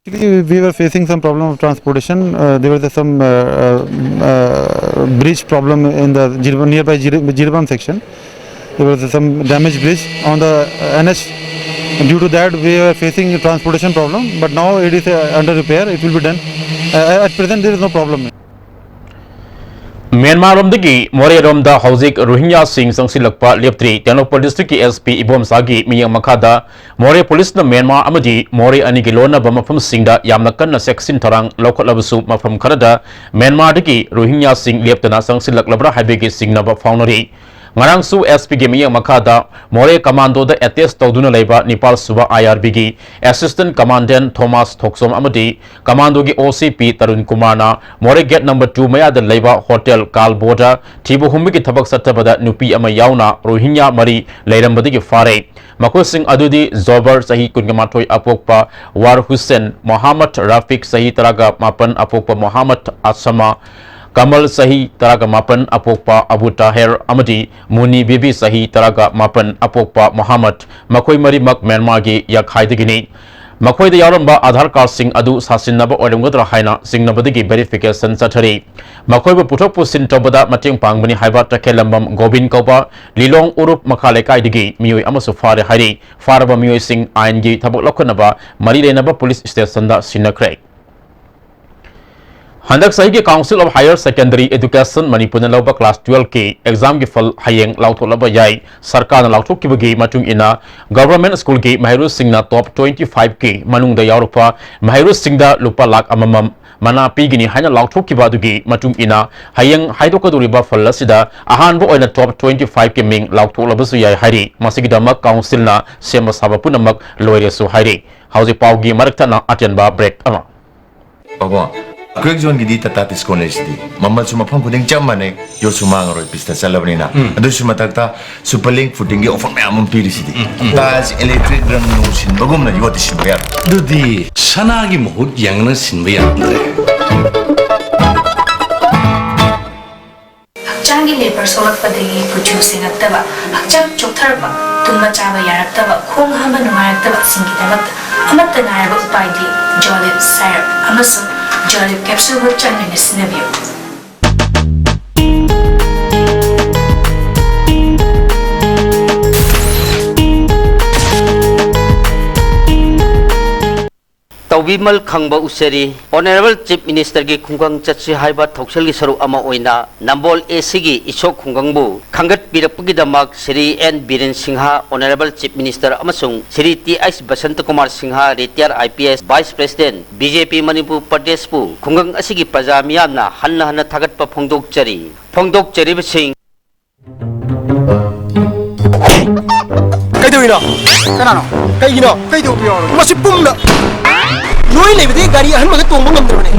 Actually, we were facing some problem of transportation. Uh, there was some uh, uh, uh, bridge problem in the Jiribam, nearby Jiri- Jiribam section. There was some damaged bridge on the uh, N H. Due to that, we were facing transportation problem. But now it is uh, under repair. It will be done. Uh, at present, there is no problem. Myanmar ꯂꯣꯝꯗꯒꯤ ꯃꯣꯔꯦꯔꯣꯝꯗ ꯍꯧꯖꯤꯛ ꯔꯣꯍꯤꯡꯌꯥꯁꯤꯡ ꯆꯪꯁꯤꯜꯂꯛꯄ ꯂꯦꯞꯇ꯭ꯔꯤ꯫ ꯇꯦꯡꯅꯧꯄꯜ ꯗꯤꯁꯇ꯭ꯔꯤꯛꯀꯤ S P ꯏꯕꯣꯝꯆꯥꯒꯤ ꯃꯤꯠꯌꯦꯡ ꯃꯈꯥꯗ ꯃꯣꯔꯦ ꯄꯨꯂꯤꯁꯅ Myanmar ꯑꯃꯗꯤ ꯃꯣꯔꯦ ꯑꯅꯤꯒꯤ ꯂꯣꯟꯅꯕ ꯃꯐꯝꯁꯤꯡꯗ ꯌꯥꯝꯅ ꯀꯟꯅ ꯆꯦꯛꯁꯤꯟ ꯊꯧꯔꯥꯡ ꯂꯧꯈꯠꯂꯕꯁꯨ ꯃꯐꯝ ꯈꯔꯗ ꯃ꯭ꯌꯥꯟꯃꯥꯔꯗꯒꯤ ꯔꯣꯍꯤꯡꯌꯥꯁꯤꯡ ꯂꯦꯞꯇꯅ ꯆꯪꯁꯤꯜꯂꯛꯂꯕ꯭ꯔꯥ ꯍꯥꯏꯕꯒꯤ ꯆꯤꯡꯅꯕ ꯐꯥꯎꯅꯔꯤ꯫ ꯉꯔꯥꯡꯁꯨ ꯑꯦꯁ ꯄꯤꯒꯤ ꯃꯤꯠꯌꯦꯡ ꯃꯈꯥꯗ ꯃꯣꯔꯦ ꯀꯃꯥꯟꯗꯣꯗ ꯑꯦꯇꯦꯁ ꯇꯧꯗꯨꯅ ꯂꯩꯕ ꯅꯤꯄꯥꯜ ꯁꯨꯕ ꯑꯥꯏ ꯑꯥꯔ ꯕꯤꯒꯤ ꯑꯦꯁꯤꯁꯇꯦꯟ ꯀꯃꯥꯟꯗꯦꯟ ꯊꯣꯃꯥꯁ ꯊꯣꯛꯆꯣꯝ ꯑꯃꯗꯤ ꯀꯃꯥꯟꯗꯣꯒꯤ ꯑꯣ ꯁꯤ ꯄꯤ ꯇꯔꯨꯟ ꯀꯨꯃꯥꯔꯅ ꯃꯣꯔꯦ ꯒꯦꯠ ꯅꯝꯕꯔ ꯇꯨ ꯃꯌꯥꯗ ꯂꯩꯕ ꯍꯣꯇꯦꯜ ꯀꯥꯜꯕꯣꯗ ꯊꯤꯕ ꯍꯨꯝꯕꯒꯤ ꯊꯕꯛ ꯆꯠꯊꯕꯗ ꯅꯨꯄꯤ ꯑꯃ ꯌꯥꯎꯅ ꯔꯣꯍꯤꯡꯌꯥ ꯃꯔꯤ ꯂꯩꯔꯝꯕꯗꯒꯤ ꯐꯥꯔꯦ꯫ ꯃꯈꯣꯏꯁꯤꯡ ꯑꯗꯨꯗꯤ ꯖꯣꯕꯔ ꯆꯍꯤ ꯀꯨꯟꯒ ꯃꯥꯊꯣꯏ ꯑꯄꯣꯛꯄ ꯋꯥꯔ ꯍꯨꯁꯦꯟ, ꯃꯣꯍꯥꯃꯠ ꯔꯥꯐꯤꯛ ꯆꯍꯤ ꯇꯔꯥꯒ ꯃꯥꯄꯟ ꯑꯄꯣꯛꯄ ꯃꯣꯍꯥꯃꯠ ꯑꯁꯃꯥ, ꯀꯃꯜ ꯆꯍꯤ ꯇꯔꯥꯒ ꯃꯥꯄꯟ ꯑꯄꯣꯛꯄ ꯑꯕꯨ ꯇꯥꯍꯦꯔ ꯑꯃꯗꯤ ꯃꯨꯅꯤ ꯕꯤꯕꯤ ꯆꯍꯤ ꯇꯔꯥꯒ ꯃꯥꯄꯟ ꯑꯄꯣꯛꯄ ꯃꯣꯍꯥꯃꯠ, ꯃꯈꯣꯏ ꯃꯔꯤꯃꯛ ꯃ꯭ꯌꯥꯟꯃꯥꯔꯒꯤ ꯌꯥꯈꯥꯏꯗꯒꯤꯅꯤ꯫ ꯃꯈꯣꯏꯗ ꯌꯥꯎꯔꯝꯕ ꯑꯥꯙꯥꯔ ꯀꯥꯔꯗꯁꯤꯡ ꯑꯗꯨ ꯁꯥꯁꯤꯟꯅꯕ ꯑꯣꯏꯔꯝꯒꯗ꯭ꯔꯥ ꯍꯥꯏꯅ ꯆꯤꯡꯅꯕꯗꯒꯤ ꯚꯦꯔꯤꯐꯤꯀꯦꯁꯟ ꯆꯠꯊꯔꯤ꯫ ꯃꯈꯣꯏꯕꯨ ꯄꯨꯊꯣꯛ ꯄꯨꯁꯤꯟ ꯇꯧꯕꯗ ꯃꯇꯦꯡ ꯄꯥꯡꯕꯅꯤ ꯍꯥꯏꯕ ꯇꯈꯦꯜꯂꯝꯕꯝ ꯒꯣꯕꯤꯟ ꯀꯧꯕ ꯂꯤꯂꯣꯡ ꯎꯔꯨꯞ ꯃꯈꯥ ꯂꯩꯀꯥꯏꯗꯒꯤ ꯃꯤꯑꯣꯏ ꯑꯃꯁꯨ ꯐꯥꯔꯦ ꯍꯥꯏꯔꯤ꯫ ꯐꯥꯔꯕ ꯃꯤꯑꯣꯏꯁꯤꯡ ꯑꯥꯏꯟꯒꯤ ꯊꯕꯛ ꯂꯧꯈꯠꯅꯕ ꯃꯔꯤ ꯂꯩꯅꯕ ꯄꯨꯂꯤꯁ ꯁ꯭ꯇꯦꯁꯟꯗ ꯁꯤꯟꯅꯈ꯭ꯔꯦ꯫ ꯍꯟꯗꯛ ꯆꯍꯤꯒꯤ Council of Higher Secondary Education ꯃꯅꯤꯄꯨꯔꯅ ꯂꯧꯕ ꯀ꯭ꯂꯥꯁ ꯇꯨꯋꯦꯜꯐꯀꯤ ꯑꯦꯛꯖꯥꯝꯒꯤ ꯐꯜ ꯍꯌꯦꯡ ꯂꯥꯎꯊꯣꯛꯂꯕ ꯌꯥꯏ꯫ ꯁꯔꯀꯥꯔꯅ ꯂꯥꯎꯊꯣꯛꯈꯤꯕꯒꯤ ꯃꯇꯨꯡ ꯏꯟꯅ, ꯒꯚꯔꯟꯃꯦꯟꯠ ꯁ꯭ꯀꯨꯜꯒꯤ ꯃꯍꯩꯔꯣꯏꯁꯤꯡꯅ ꯇꯣꯞ ꯇ꯭ꯋꯦꯟꯇꯤ ꯐꯥꯏꯚꯀꯤ ꯃꯅꯨꯡꯗ ꯌꯥꯎꯔꯛꯄ ꯃꯍꯩꯔꯣꯏꯁꯤꯡꯗ ꯂꯨꯄꯥ ꯂꯥꯈ ꯑꯃꯃꯝ ꯃꯅꯥ ꯄꯤꯒꯅꯤ ꯍꯥꯏꯅ ꯂꯥꯎꯊꯣꯛꯈꯤꯕ ꯑꯗꯨꯒꯤ ꯃꯇꯨꯡ ꯏꯟꯅ, ꯍꯌꯦꯡ ꯍꯥꯏꯗꯣꯛꯀꯗꯧꯔꯤꯕ ꯐꯜ ꯑꯁꯤꯗ ꯑꯍꯥꯟꯕ ꯑꯣꯏꯅ ꯇꯣꯞ ꯇ꯭ꯋꯦꯟꯇꯤ ꯐꯥꯏꯚꯀꯤ ꯃꯤꯡ ꯂꯥꯎꯊꯣꯛꯂꯕꯁꯨ ꯌꯥꯏ ꯍꯥꯏꯔꯤ꯫ ꯃꯁꯤꯒꯤꯗꯃꯛ ꯀꯥꯎꯟꯁꯤꯜꯅ ꯁꯦꯝꯕ ꯁꯥꯕ ꯄꯨꯝꯅꯃꯛ ꯂꯣꯏꯔꯦꯁꯨ ꯍꯥꯏꯔꯤ꯫ ꯍꯧꯖꯤꯛ ꯄꯥꯎꯒꯤ ꯃꯔꯛ ꯊꯠꯅ ꯑꯇꯦꯟꯕ ꯕ꯭ꯔꯦꯛ ꯑꯃ꯫ ꯄꯥꯕꯨꯡ, ꯀ꯭ꯔꯦꯛ ꯖꯣꯟꯒꯤꯗꯤ ꯇꯥꯇꯥ ꯇꯤꯁꯀꯣꯟ ꯂꯩꯁꯤꯗꯤ꯫ ꯃꯃꯜꯁꯨ ꯃꯐꯝ ꯈꯨꯗꯤꯡ ꯆꯞ ꯃꯥꯟꯅꯩ, ꯌꯣꯠꯁꯨ ꯃꯥꯡꯉꯔꯣꯏ, ꯄꯤꯁꯇ ꯆꯠꯂꯕꯅꯤꯅ꯫ ꯎꯝ꯫ ꯑꯗꯨꯁꯨ ꯃꯊꯛꯇ ꯁꯨꯄꯔ ꯂꯤꯡ ꯐꯨꯇꯤꯡꯒꯤ ꯑꯣꯐꯔ ꯃꯌꯥꯝ ꯑꯃ ꯄꯤꯔꯤꯁꯤꯗꯤ꯫ ꯎꯝ, ꯎꯝ꯫ ꯇꯥꯏꯜꯁ, ꯏꯂꯦꯛꯇ꯭ꯔꯤꯛ, ꯔꯪ ꯅꯨꯡ ꯁꯤꯟꯕꯒꯨꯝꯅ ꯌꯣꯠꯇꯤ ꯁꯤꯟꯕ ꯌꯥꯔꯣꯏ꯫ ꯑꯗꯨꯗꯤ ꯁꯅꯥꯒꯤ ꯃꯍꯨꯠ ꯌꯦꯡꯉꯅ ꯁꯤꯟꯕ ꯌꯥꯔꯝꯗ꯭ꯔꯦ꯫ ꯍꯛꯆꯥꯡꯒꯤ ꯂꯦꯕꯔ ꯁꯣꯛꯂꯛꯄꯗꯒꯤ ꯀꯨꯆꯨ ꯁꯦꯡꯉꯛꯇꯕ, ꯍꯛꯆꯥꯡ ꯆꯣꯛꯊꯔꯛꯄ, ꯇꯨꯝꯕ ꯆꯥꯕ ꯌꯥꯔꯛꯇꯕ, ꯈꯣꯡ ꯍꯥꯝꯕ ꯅꯨꯡꯉꯥꯏꯔꯛꯇꯕꯁꯤꯡꯒꯤꯗꯃꯛꯇ ꯑꯃꯠꯇ ꯉꯥꯏꯔꯕ ꯎꯄꯥꯏꯗꯤ ꯖꯣꯂꯤꯞ ꯁꯥꯏꯔꯞ ꯑꯃꯁꯨꯡ ꯖꯣꯂꯤꯞ ꯀꯦꯞꯁꯨꯜ ꯃꯍꯨꯠ ꯆꯪꯗꯨꯅ ꯁꯤꯖꯤꯟꯅꯕꯤꯌꯨ꯫ ꯇꯧꯕꯤꯃꯜ ꯈꯪꯕ ꯎꯆꯦꯔꯤ꯫ Honourable Chief Minister ꯒꯤ ꯈꯨꯡꯒꯪ ꯆꯠꯁꯤ ꯍꯥꯏꯕ ꯊꯧꯁꯤꯜꯒꯤ ꯁꯔꯨꯛ ꯑꯃ ꯑꯣꯏꯅ ꯅꯝꯕꯣꯜ ꯑꯦ ꯁꯤ ꯒꯤ ꯏꯁꯣꯛ ꯈꯨꯡꯒꯪꯕꯨ ꯈꯟꯒꯠꯄꯤꯔꯛꯄꯒꯤꯗꯃꯛ Shri N Biren Singh, Honourable Chief Minister, ꯑꯃꯁꯨꯡ Shri T H Basanta Kumar Singh, Retired I P S, Vice President, B J P Manipur ꯄ꯭ꯔꯗꯦꯁꯄꯨ ꯈꯨꯡꯒꯪ ꯑꯁꯤꯒꯤ ꯄ꯭ꯔꯖꯥ ꯃꯤꯌꯥꯝꯅ ꯍꯟꯅ ꯍꯟꯅ ꯊꯥꯒꯠꯄ ꯐꯣꯡꯗꯣꯛꯆꯔꯤ꯫ ꯐꯣꯡꯗꯣꯛꯆꯔꯤꯕꯁꯤꯡ ꯀꯩꯗꯧꯔꯤꯅꯣ? ꯀꯅꯥꯅꯣ? ꯀꯩꯒꯤꯅꯣ? ꯀꯩꯗꯧꯕ ꯌꯥꯎꯔꯒꯦ? ꯃꯁꯤ ꯄꯨꯝꯅ ꯅꯣꯏ ꯂꯩꯕꯗꯤ ꯒꯥꯔꯤ ꯑꯍꯟꯕꯒ ꯇꯣꯡꯕ ꯉꯝꯗ꯭ꯔꯕꯅꯦ꯫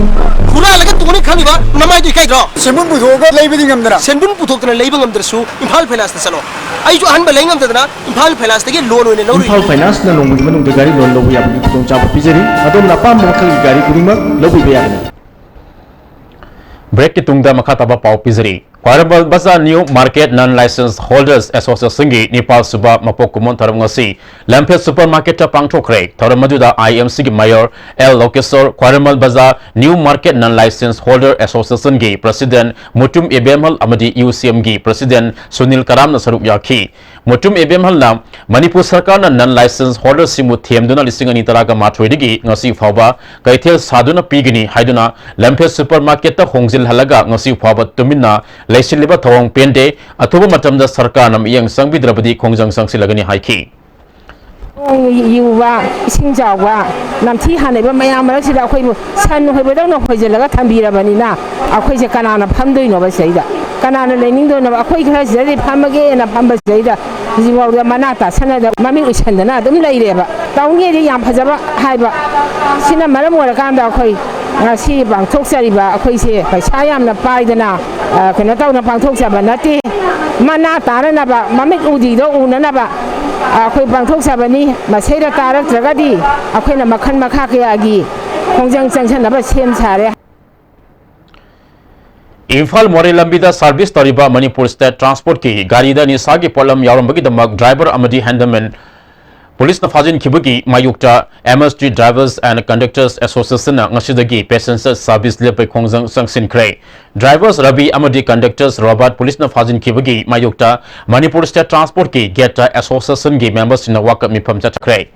ꯍꯨꯔꯥꯜꯂꯒ ꯇꯣꯡꯅꯤ ꯈꯪꯉꯤꯕ ꯅꯃꯥꯏꯗꯨ ꯏꯀꯥꯏꯗ꯭ꯔꯣ? ꯁꯦꯟꯕꯨꯟ ꯄꯨꯊꯣꯛꯑꯒ ꯂꯩꯕꯗꯤ ꯉꯝꯗꯅ꯫ ꯁꯦꯟꯕꯨꯟ ꯄꯨꯊꯣꯛꯇꯅ ꯂꯩꯕ ꯉꯝꯗ꯭ꯔꯁꯨ ꯏꯝꯐꯥꯜ ꯐꯥꯏꯅꯥꯟꯁꯇ ꯆꯠꯂꯣ꯫ ꯑꯩꯁꯨ ꯑꯍꯟꯕ ꯂꯩ ꯉꯝꯗꯗꯅ ꯏꯝꯐꯥꯜ ꯐꯥꯏꯅꯥꯟꯁꯇꯒꯤ ꯂꯣꯟ ꯑꯣꯏꯅ ꯂꯧꯔꯨꯏ꯫ ꯏꯝꯐꯥꯜ ꯐꯥꯏꯅꯥꯟꯁꯅ ꯅꯣꯡꯃꯒꯤ ꯃꯅꯨꯡꯗ ꯒꯥꯔꯤ ꯂꯣꯟ ꯂꯧꯕ ꯌꯥꯕꯒꯤ ꯈꯨꯗꯣꯡꯆꯥꯕ ꯄꯤꯖꯔꯤ꯫ ꯑꯗꯣꯝꯅ ꯑꯄꯥꯝꯕ ꯃꯈꯜꯒꯤ ꯒꯥꯔꯤ ꯈꯨꯗꯤꯡꯃꯛ ꯂꯧꯕꯤꯕ ꯌꯥꯒꯅꯤ꯫ ꯕ꯭ꯔꯦꯛꯀꯤ ꯇꯨꯡꯗ ꯃꯈꯥ ꯇꯥꯕ ꯄꯥꯎ ꯄꯤꯖꯔꯤ꯫ ꯈ꯭ꯋꯥꯏꯔꯝꯕꯟ ꯕꯖꯥꯔ ꯅ꯭ꯌꯨ ꯃꯥꯔꯀꯦꯠ ꯅꯟ ꯂꯥꯏꯁꯦꯟꯁ ꯍꯣꯜꯗꯔꯁ ꯑꯦꯁꯣꯁꯤꯌꯦꯁꯟꯒꯤ ꯅꯤꯄꯥꯜ ꯁꯨꯕ ꯃꯄꯣꯛ ꯀꯨꯝꯑꯣꯟ ꯊꯧꯔꯝ ꯉꯁꯤ ꯂꯝꯐꯦꯜ ꯁꯨꯄꯔ ꯃꯥꯔꯀꯦꯠꯇ ꯄꯥꯡꯊꯣꯛꯈ꯭ꯔꯦ꯫ ꯊꯧꯔꯝ ꯑꯗꯨꯗ ꯑꯥꯏ ꯑꯦꯝ ꯁꯤꯒꯤ ꯃꯦꯌꯔ ꯑꯦꯜ ꯂꯣꯀꯦꯁꯣꯔ, ꯈ꯭ꯋꯥꯏꯔꯝꯕꯟ ꯕꯖꯥꯔ ꯅ꯭ꯌꯨ ꯃꯥꯔꯀꯦꯠ ꯅꯟ ꯂꯥꯏꯁꯦꯟꯁ ꯍꯣꯜꯗꯔ ꯑꯦꯁꯣꯁꯤꯌꯦꯁꯟꯒꯤ ꯄ꯭ꯔꯁꯤꯗꯦꯟ ꯃꯨꯇꯨꯝ ꯏꯕꯦꯝꯍꯜ ꯑꯃꯗꯤ ꯌꯨ ꯁꯤ ꯑꯦꯝꯒꯤ ꯄ꯭ꯔꯁꯤꯗꯦꯟ ꯁꯨꯅꯤꯜ ꯀꯔꯥꯝꯅ ꯁꯔꯨꯛ ꯌꯥꯈꯤ꯫ ꯃꯨꯇꯨꯝ ꯏꯕꯦꯝꯍꯜꯅ ꯃꯅꯤꯄꯨꯔ ꯁꯔꯀꯥꯔꯅ ꯅꯟ ꯂꯥꯏꯁꯦꯟꯁ ꯍꯣꯜꯗꯔꯁꯤꯡꯕꯨ ꯊꯦꯝꯗꯨꯅ ꯂꯤꯁꯤꯡ ꯑꯅꯤ ꯇꯔꯥꯒ ꯃꯥꯊꯣꯏꯗꯒꯤ ꯉꯁꯤ ꯐꯥꯎꯕ ꯀꯩꯊꯦꯜ ꯁꯥꯗꯨꯅ ꯄꯤꯒꯅꯤ ꯍꯥꯏꯗꯨꯅ ꯂꯝꯐꯦꯜ ꯁꯨꯄꯔ ꯃꯥꯔꯀꯦꯠꯇ ꯍꯣꯡꯖꯤꯜꯍꯜꯂꯒ ꯉꯁꯤ ꯐꯥꯎꯕ ꯇꯨꯃꯤꯟꯅ ꯂꯩꯁꯤꯜꯂꯤꯕ ꯊꯧꯑꯣꯡ ꯄꯦꯟꯗꯦ꯫ ꯑꯊꯨꯕ ꯃꯇꯝꯗ ꯁꯔꯀꯥꯔꯅ ꯃꯤꯠꯌꯦꯡ ꯆꯪꯕꯤꯗ꯭ꯔꯕꯗꯤ ꯈꯣꯡꯖꯪ ꯆꯪꯁꯤꯜꯂꯒꯅꯤ ꯍꯥꯏꯈꯤ꯫ ꯅꯣꯡ ꯌꯨꯕ, ꯏꯁꯤꯡ ꯆꯥꯎꯕ, ꯅꯝꯊꯤ ꯍꯥꯟꯅꯩꯕ ꯃꯌꯥꯝ ꯃꯔꯛꯁꯤꯗ ꯑꯩꯈꯣꯏꯕꯨ ꯁꯟ ꯍꯣꯏꯕꯗꯧꯅ ꯍꯣꯏꯖꯤꯜꯂꯒ ꯊꯝꯕꯤꯔꯕꯅꯤꯅ ꯑꯩꯈꯣꯏꯁꯦ ꯀꯅꯥꯅ ꯐꯝꯗꯣꯏꯅꯣꯕ ꯁꯤꯗꯩꯗ? ꯀꯅꯥꯅ ꯂꯩꯅꯤꯡꯗꯣꯏꯅꯣꯕ? ꯑꯩꯈꯣꯏ ꯈꯔꯁꯤꯗꯗꯤ ꯐꯝꯃꯒꯦꯅ ꯐꯝꯕꯁꯤꯗꯩꯗ ꯍꯧꯖꯤꯛꯐꯥꯎꯗ ꯃꯅꯥ ꯇꯥꯁꯟꯅꯗ ꯃꯃꯤꯠ ꯎꯏꯁꯟꯗꯅ ꯑꯗꯨꯝ ꯂꯩꯔꯦꯕ꯫ ꯇꯧꯅꯤꯗꯤ ꯌꯥꯝ ꯐꯖꯕ ꯍꯥꯏꯕ꯫ ꯁꯤꯅ ꯃꯔꯝ ꯑꯣꯏꯔꯀꯥꯟꯗ ꯑꯩꯈꯣꯏ ꯉꯁꯤ ꯄꯥꯡꯊꯣꯛꯆꯔꯤꯕ ꯑꯩꯈꯣꯏꯁꯦ ꯄꯩꯁꯥ ꯌꯥꯝꯅ ꯄꯥꯏꯗꯅ, ꯑ, ꯀꯩꯅꯣ ꯇꯧꯅ ꯄꯥꯡꯊꯣꯛꯆꯕ ꯅꯠꯇꯦ꯫ ꯃꯅꯥ ꯇꯥꯅꯅꯕ, ꯃꯃꯤꯠ ꯎꯗꯤꯗꯣ ꯎꯅꯅꯕ, ꯑ, ꯑꯩꯈꯣꯏ ꯄꯥꯡꯊꯣꯛꯆꯕꯅꯤ꯫ ꯃꯁꯤꯗ ꯇꯥꯔꯛꯇ꯭ꯔꯒꯗꯤ ꯑꯩꯈꯣꯏꯅ ꯃꯈꯜ ꯃꯈꯥ ꯀꯌꯥꯒꯤ ꯈꯣꯡꯖꯪ ꯆꯪꯁꯟꯅꯕ ꯁꯦꯝ ꯁꯥꯔꯦ꯫ ꯏꯝꯐꯥꯜ ꯃꯣꯔꯦ ꯂꯝꯕꯤꯗ ꯁꯥꯔꯚꯤꯁ ꯇꯧꯔꯤꯕ ꯃꯅꯤꯄꯨꯔ ꯁ꯭ꯇꯦꯠ ꯇ꯭ꯔꯥꯟꯁꯄꯣꯔꯠꯀꯤ ꯒꯥꯔꯤꯗ ꯅꯤꯁꯥꯒꯤ ꯄꯣꯠꯂꯝ ꯌꯥꯎꯔꯝꯕꯒꯤꯗꯃꯛ ꯗ꯭ꯔꯥꯏꯚꯔ ꯑꯃꯗꯤ ꯍꯦꯟꯗꯜꯃꯦꯟ ꯄꯨꯂꯤꯁꯅ ꯐꯥꯖꯤꯟꯈꯤꯕꯒꯤ ꯃꯥꯌꯣꯛꯇ M S T Drivers and Conductors Associationꯅ ꯉꯁꯤꯗꯒꯤ ꯄꯦꯁꯦꯟꯖꯔ ꯁꯥꯔꯚꯤꯁ ꯂꯦꯞꯄꯩ ꯈꯣꯡꯖꯪ ꯆꯪꯁꯤꯟꯈ꯭ꯔꯦ꯫ ꯗ꯭ꯔꯥꯏꯚꯔꯁ ꯔꯕꯤ ꯑꯃꯗꯤ ꯀꯟꯗꯛꯇꯔꯁ ꯔꯣꯕꯥꯔꯠ ꯄꯨꯂꯤꯁꯅ ꯐꯥꯖꯤꯟꯈꯤꯕꯒꯤ ꯃꯥꯌꯣꯛꯇ ꯃꯅꯤꯄꯨꯔ ꯁ꯭ꯇꯦꯠ ꯇ꯭ꯔꯥꯟꯁꯄꯣꯔꯠꯀꯤ ꯒꯦꯠꯇ ꯑꯦꯁꯣꯁꯤꯌꯦꯁꯟꯒꯤ ꯃꯦꯝꯕꯔꯁꯤꯡꯅ ꯋꯥꯀꯠ ꯃꯤꯐꯝ ꯆꯠꯊꯈ꯭ꯔꯦ꯫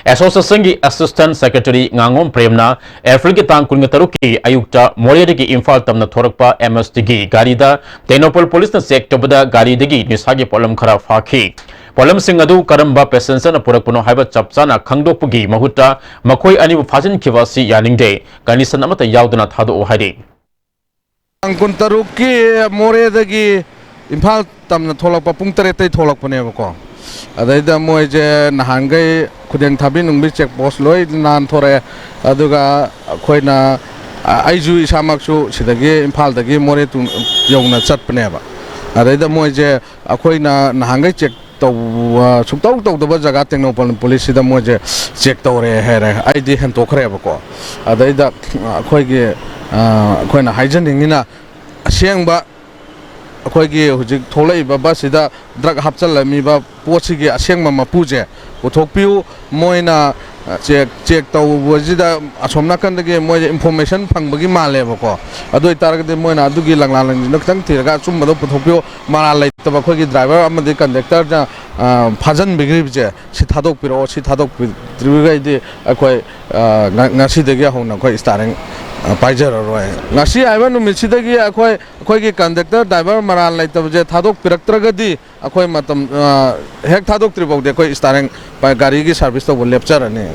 ꯑꯦꯁꯣꯁꯤꯌꯦꯁꯟꯒꯤ ꯑꯦꯁꯤꯁꯇꯦꯟꯠ ꯁꯦꯀ꯭ꯔꯦꯇꯔꯤ ꯉꯥꯉꯣꯝ ꯄ꯭ꯔꯦꯝꯅ ꯑꯦꯄ꯭ꯔꯤꯜꯒꯤ ꯇꯥꯡ ꯀꯨꯟꯒ ꯇꯔꯨꯛꯀꯤ ꯑꯌꯨꯛꯇ ꯃꯣꯔꯦꯗꯒꯤ ꯏꯝꯐꯥꯜ ꯇꯝꯅ ꯊꯣꯔꯛꯄ ꯑꯦꯝ ꯑꯦꯁ ꯇꯤꯒꯤ ꯒꯥꯔꯤꯗ ꯇꯦꯡꯅꯧꯄꯜ ꯄꯨꯂꯤꯁꯅ ꯆꯦꯛ ꯇꯧꯕꯗ ꯒꯥꯔꯤꯗꯒꯤ ꯅꯤꯁꯥꯒꯤ ꯄꯣꯠꯂꯝ ꯈꯔ ꯐꯥꯈꯤ꯫ ꯄꯣꯠꯂꯝꯁꯤꯡ ꯑꯗꯨ ꯀꯔꯝꯕ ꯄꯦꯁꯦꯟꯖꯔꯅ ꯄꯨꯔꯛꯄꯅꯣ ꯍꯥꯏꯕ ꯆꯞ ꯆꯥꯅ ꯈꯪꯗꯣꯛꯄꯒꯤ ꯃꯍꯨꯠꯇ ꯃꯈꯣꯏ ꯑꯅꯤꯕꯨ ꯐꯥꯖꯤꯟꯈꯤꯕ ꯑꯁꯤ ꯌꯥꯅꯤꯡꯗꯦ, ꯀꯟꯗꯤꯁꯟ ꯑꯃꯠꯇ ꯌꯥꯎꯗꯅ ꯊꯥꯗꯣꯛꯎ ꯍꯥꯏꯔꯤ꯫ ꯇꯥꯡ ꯀꯨꯟꯇꯔꯨꯛꯀꯤ ꯃꯣꯔꯦꯗꯒꯤ ꯏꯝꯐꯥꯜ ꯇꯝꯅ ꯊꯣꯛꯂꯛꯄ ꯄꯨꯡ ꯇꯔꯦꯠꯇꯩ ꯊꯣꯛꯂꯛꯄꯅꯦꯕꯀꯣ꯫ ꯑꯗꯩꯗ ꯃꯣꯏꯁꯦ ꯅꯍꯥꯟꯈꯩ ꯈꯨꯗꯦꯡ ꯊꯥꯕꯤ ꯅꯨꯡꯕꯤ ꯆꯦꯛ ꯄꯣꯁ ꯂꯣꯏ ꯅꯥꯟꯊꯣꯔꯛꯑꯦ꯫ ꯑꯗꯨꯒ ꯑꯩꯈꯣꯏꯅ, ꯑ, ꯑꯩꯁꯨ ꯏꯁꯥꯃꯛꯁꯨ ꯁꯤꯗꯒꯤ ꯏꯝꯐꯥꯜꯗꯒꯤ ꯃꯣꯔꯦ ꯇꯨ-, ꯌꯧꯅ ꯆꯠꯄꯅꯦꯕ꯫ ꯑꯗꯩꯗ ꯃꯣꯏꯁꯦ ꯑꯩꯈꯣꯏꯅ ꯅꯍꯥꯟꯈꯩ ꯆꯦꯛ ꯇꯧꯕ, ꯁꯨꯛꯇꯧ ꯇꯧꯗꯕ ꯖꯒꯥ ꯇꯦꯡꯅꯧꯄꯜ ꯄꯨꯂꯤꯁꯁꯤꯗ ꯃꯣꯏꯁꯦ ꯆꯦꯛ ꯇꯧꯔꯦ ꯍꯥꯏꯔꯦ꯫ ꯑꯩꯗꯤ ꯍꯦꯟꯇꯣꯛꯈ꯭ꯔꯦꯕꯀꯣ꯫ ꯑꯗꯩꯗ ꯑꯩꯈꯣꯏꯒꯤ, ꯑ, ꯑꯩꯈꯣꯏꯅ ꯍꯥꯏꯖꯅꯤꯡꯉꯤꯅ, ꯑꯁꯦꯡꯕ ꯑꯩꯈꯣꯏꯒꯤ ꯍꯧꯖꯤꯛ ꯊꯣꯛꯂꯛꯏꯕ ꯕꯁꯁꯤꯗ ꯗ꯭ꯔꯒ ꯍꯥꯞꯆꯤꯜꯂꯝꯃꯤꯕ ꯄꯣꯠꯁꯤꯒꯤ ꯑꯁꯦꯡꯕ ꯃꯄꯨꯁꯦ ꯄꯨꯊꯣꯛꯄꯤꯌꯨ꯫ ꯃꯣꯏꯅ, ꯑ, ꯆꯦꯛ, ꯆꯦꯛ ꯇꯧꯕꯁꯤꯗ ꯑꯁꯣꯝ ꯅꯥꯀꯟꯗꯒꯤ ꯃꯣꯏꯁꯦ ꯏꯟꯐꯣꯔꯃꯦꯁꯟ ꯐꯪꯕꯒꯤ ꯃꯥꯜꯂꯦꯕꯀꯣ꯫ ꯑꯗꯨ ꯑꯣꯏꯇꯥꯔꯒꯗꯤ ꯃꯣꯏꯅ ꯑꯗꯨꯒꯤ ꯂꯪꯂꯥ ꯂꯪꯖꯤꯟꯗꯣ ꯈꯤꯇꯪ ꯊꯤꯔꯒ ꯑꯆꯨꯝꯕꯗꯣ ꯄꯨꯊꯣꯛꯄꯤꯌꯨ꯫ ꯃꯔꯥꯜ ꯂꯩꯇꯕ ꯑꯩꯈꯣꯏꯒꯤ ꯗ꯭ꯔꯥꯏꯚꯔ ꯑꯃꯗꯤ ꯀꯟꯗꯛꯇꯔꯅ, ꯑ, ꯐꯥꯖꯤꯟꯕꯤꯈ꯭ꯔꯤꯕꯁꯦ ꯁꯤ ꯊꯥꯗꯣꯛꯄꯤꯔꯛꯑꯣ꯫ ꯁꯤ ꯊꯥꯗꯣꯛꯄꯤꯗ꯭ꯔꯤꯕꯈꯩꯗꯤ ꯑꯩꯈꯣꯏ, ꯑ, ꯉ-, ꯉꯁꯤꯗꯒꯤ ꯍꯧꯅ ꯑꯩꯈꯣꯏ ꯁ꯭ꯇꯥꯔꯤꯡ, ꯑ, ꯄꯥꯏꯖꯔꯔꯣꯏ꯫ ꯉꯁꯤ ꯍꯥꯏꯕ ꯅꯨꯃꯤꯠꯁꯤꯗꯒꯤ ꯑꯩꯈꯣꯏ, ꯑꯩꯈꯣꯏꯒꯤ ꯀꯟꯗꯛꯇꯔ ꯗ꯭ꯔꯥꯏꯚꯔ ꯃꯔꯥꯜ ꯂꯩꯇꯕꯁꯦ ꯊꯥꯗꯣꯛꯄꯤꯔꯛꯇ꯭ꯔꯒꯗꯤ ꯑꯩꯈꯣꯏ ꯃꯇꯝ, ꯑ, ꯍꯦꯛ ꯊꯥꯗꯣꯛꯇ꯭ꯔꯤ ꯐꯥꯎꯗꯤ ꯑꯩꯈꯣꯏ ꯁ꯭ꯇꯥꯔꯤꯡ ꯄ-, ꯒꯥꯔꯤꯒꯤ ꯁꯥꯔꯚꯤꯁ ꯇꯧꯕ ꯂꯦꯞꯆꯔꯅꯤ꯫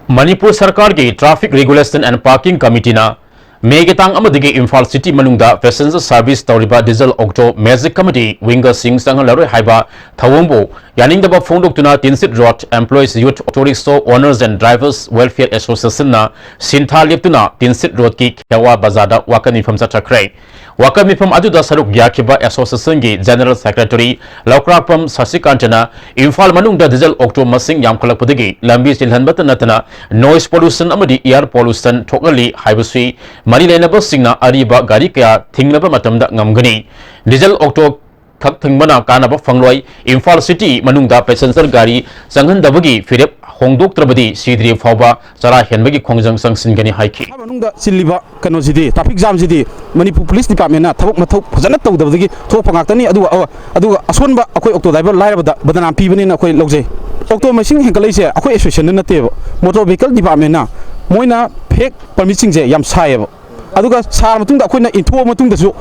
ꯃꯅꯤꯄꯨꯔ ꯁꯔꯀꯥꯔꯒꯤ Traffic Regulation and Parking Committeeꯅ ꯃꯦꯒꯤ ꯇꯥꯡ ꯑꯃꯗꯒꯤ ꯏꯝꯐꯥꯜ ꯁꯤꯇꯤ ꯃꯅꯨꯡꯗ ꯄꯦꯁꯦꯟꯖꯔ ꯁꯥꯔꯚꯤꯁ ꯇꯧꯔꯤꯕ ꯗꯤꯖꯜ ꯑꯣꯛꯇꯣ ꯃꯦꯖꯤꯛ ꯑꯃꯗꯤ ꯋꯤꯡꯒꯔꯁꯤꯡ ꯆꯪꯍꯜꯂꯔꯣꯏ ꯍꯥꯏꯕ ꯊꯧꯑꯣꯡꯕꯨ ꯌꯥꯅꯤꯡꯗꯕ ꯐꯣꯡꯗꯣꯛꯇꯨꯅ Tinsid road Employees Youth Auto Rickshaw Owners and Drivers Welfare Associationꯅ ꯁꯤꯟꯊꯥ ꯂꯦꯞꯇꯨꯅ ꯇꯤꯟꯁꯤꯠ ꯔꯣꯗꯀꯤ ꯈꯦꯋꯥ ꯕꯖꯥꯔꯗ ꯋꯥꯀꯠ ꯃꯤꯐꯝ ꯆꯠꯊꯈ꯭ꯔꯦ꯫ ꯋꯥꯀꯠ ꯃꯤꯐꯝ ꯑꯗꯨꯗ ꯁꯔꯨꯛ ꯌꯥꯈꯤꯕ ꯑꯦꯁꯣꯁꯤꯌꯦꯁꯟꯒꯤ ꯖꯦꯅꯔꯦꯜ ꯁꯦꯀ꯭ꯔꯦꯇꯔꯤ ꯂꯧꯀ꯭ꯔꯥꯛꯄꯝ ꯁꯁꯤꯀꯥꯟꯇꯅ ꯏꯝꯐꯥꯜ ꯃꯅꯨꯡꯗ ꯗꯤꯖꯜ ꯑꯣꯛꯇꯣ ꯃꯁꯤꯡ ꯌꯥꯝꯈꯠꯂꯛꯄꯗꯒꯤ ꯂꯝꯕꯤ ꯆꯤꯜꯍꯟꯕꯇ ꯅꯠꯇꯅ ꯅꯣꯏꯁ ꯄꯣꯂꯨꯁꯟ ꯑꯃꯗꯤ ꯏꯌꯥꯔ ꯄꯣꯂꯨꯁꯟ ꯊꯣꯛꯍꯜꯂꯤ ꯍꯥꯏꯕꯁꯤ ꯃꯔꯤ ꯂꯩꯅꯕꯁꯤꯡꯅ ꯑꯔꯤꯕ ꯒꯥꯔꯤ ꯀꯌꯥ ꯊꯤꯡꯂꯕ ꯃꯇꯝꯗ ꯉꯝꯒꯅꯤ꯫ ꯗꯤꯖꯜ ꯑꯣꯛꯇꯣ ꯈꯛ ꯊꯤꯡꯕꯅ ꯀꯥꯟꯅꯕ ꯐꯪꯂꯣꯏ꯫ ꯏꯝꯐꯥꯜ ꯁꯤꯇꯤ ꯃꯅꯨꯡꯗ ꯄꯦꯁꯦꯟꯖꯔ ꯒꯥꯔꯤ ꯆꯪꯍꯟꯗꯕꯒꯤ ꯐꯤꯔꯦꯞ ꯍꯣꯡꯗꯣꯛꯇ꯭ꯔꯕꯗꯤ ꯁꯤꯗ꯭ꯔꯤ ꯐꯥꯎꯕ ꯆꯔꯥ ꯍꯦꯟꯕꯒꯤ ꯈꯣꯡꯖꯪ ꯆꯪꯁꯤꯟꯒꯅꯤ ꯍꯥꯏꯈꯤ꯫ ꯏꯝꯐꯥꯜ ꯃꯅꯨꯡꯗ ꯆꯤꯜꯂꯤꯕ ꯀꯩꯅꯣꯁꯤꯗꯤ, ꯇ꯭ꯔꯥꯐꯤꯛ ꯖꯥꯝꯁꯤꯗꯤ ꯃꯅꯤꯄꯨꯔ ꯄꯨꯂꯤꯁ ꯗꯤꯄꯥꯔꯠꯃꯦꯟꯅ ꯊꯕꯛ ꯃꯊꯧ ꯐꯖꯅ ꯇꯧꯗꯕꯗꯒꯤ ꯊꯣꯛꯄ ꯉꯥꯛꯇꯅꯤ꯫ ꯑꯗꯨꯒ, ꯑ-, ꯑꯗꯨꯒ ꯑꯁꯣꯟꯕ ꯑꯩꯈꯣꯏ ꯑꯣꯛꯇꯣ ꯗ꯭ꯔꯥꯏꯚꯔ ꯂꯥꯏꯔꯕꯗ ꯕꯗꯅꯥꯝ ꯄꯤꯕꯅꯦꯅ ꯑꯩꯈꯣꯏ ꯂꯧꯖꯩ꯫ ꯑꯣꯛꯇꯣ ꯃꯁꯤꯡ ꯍꯦꯟꯒꯠꯂꯛꯏꯁꯦ ꯑꯩꯈꯣꯏ ꯑꯦꯁꯣꯁꯤꯌꯦꯁꯟꯗ ꯅꯠꯇꯦꯕ, ꯃꯣꯇꯣꯔ ꯚꯤꯍꯤꯀꯜ ꯗꯤꯄꯥꯔꯠꯃꯦꯟꯅ ꯃꯣꯏꯅ ꯐꯦꯛ ꯄꯔꯃꯤꯠꯁꯤꯡꯁꯦ ꯌꯥꯝ ꯁꯥꯏꯌꯦꯕ꯫ ꯑꯗꯨꯒ ꯁꯥꯔ ꯃꯇꯨꯡꯗ ꯑꯩꯈꯣꯏꯅ ꯏꯟꯊꯣꯛꯑ ꯃꯇꯨꯡꯗꯁꯨ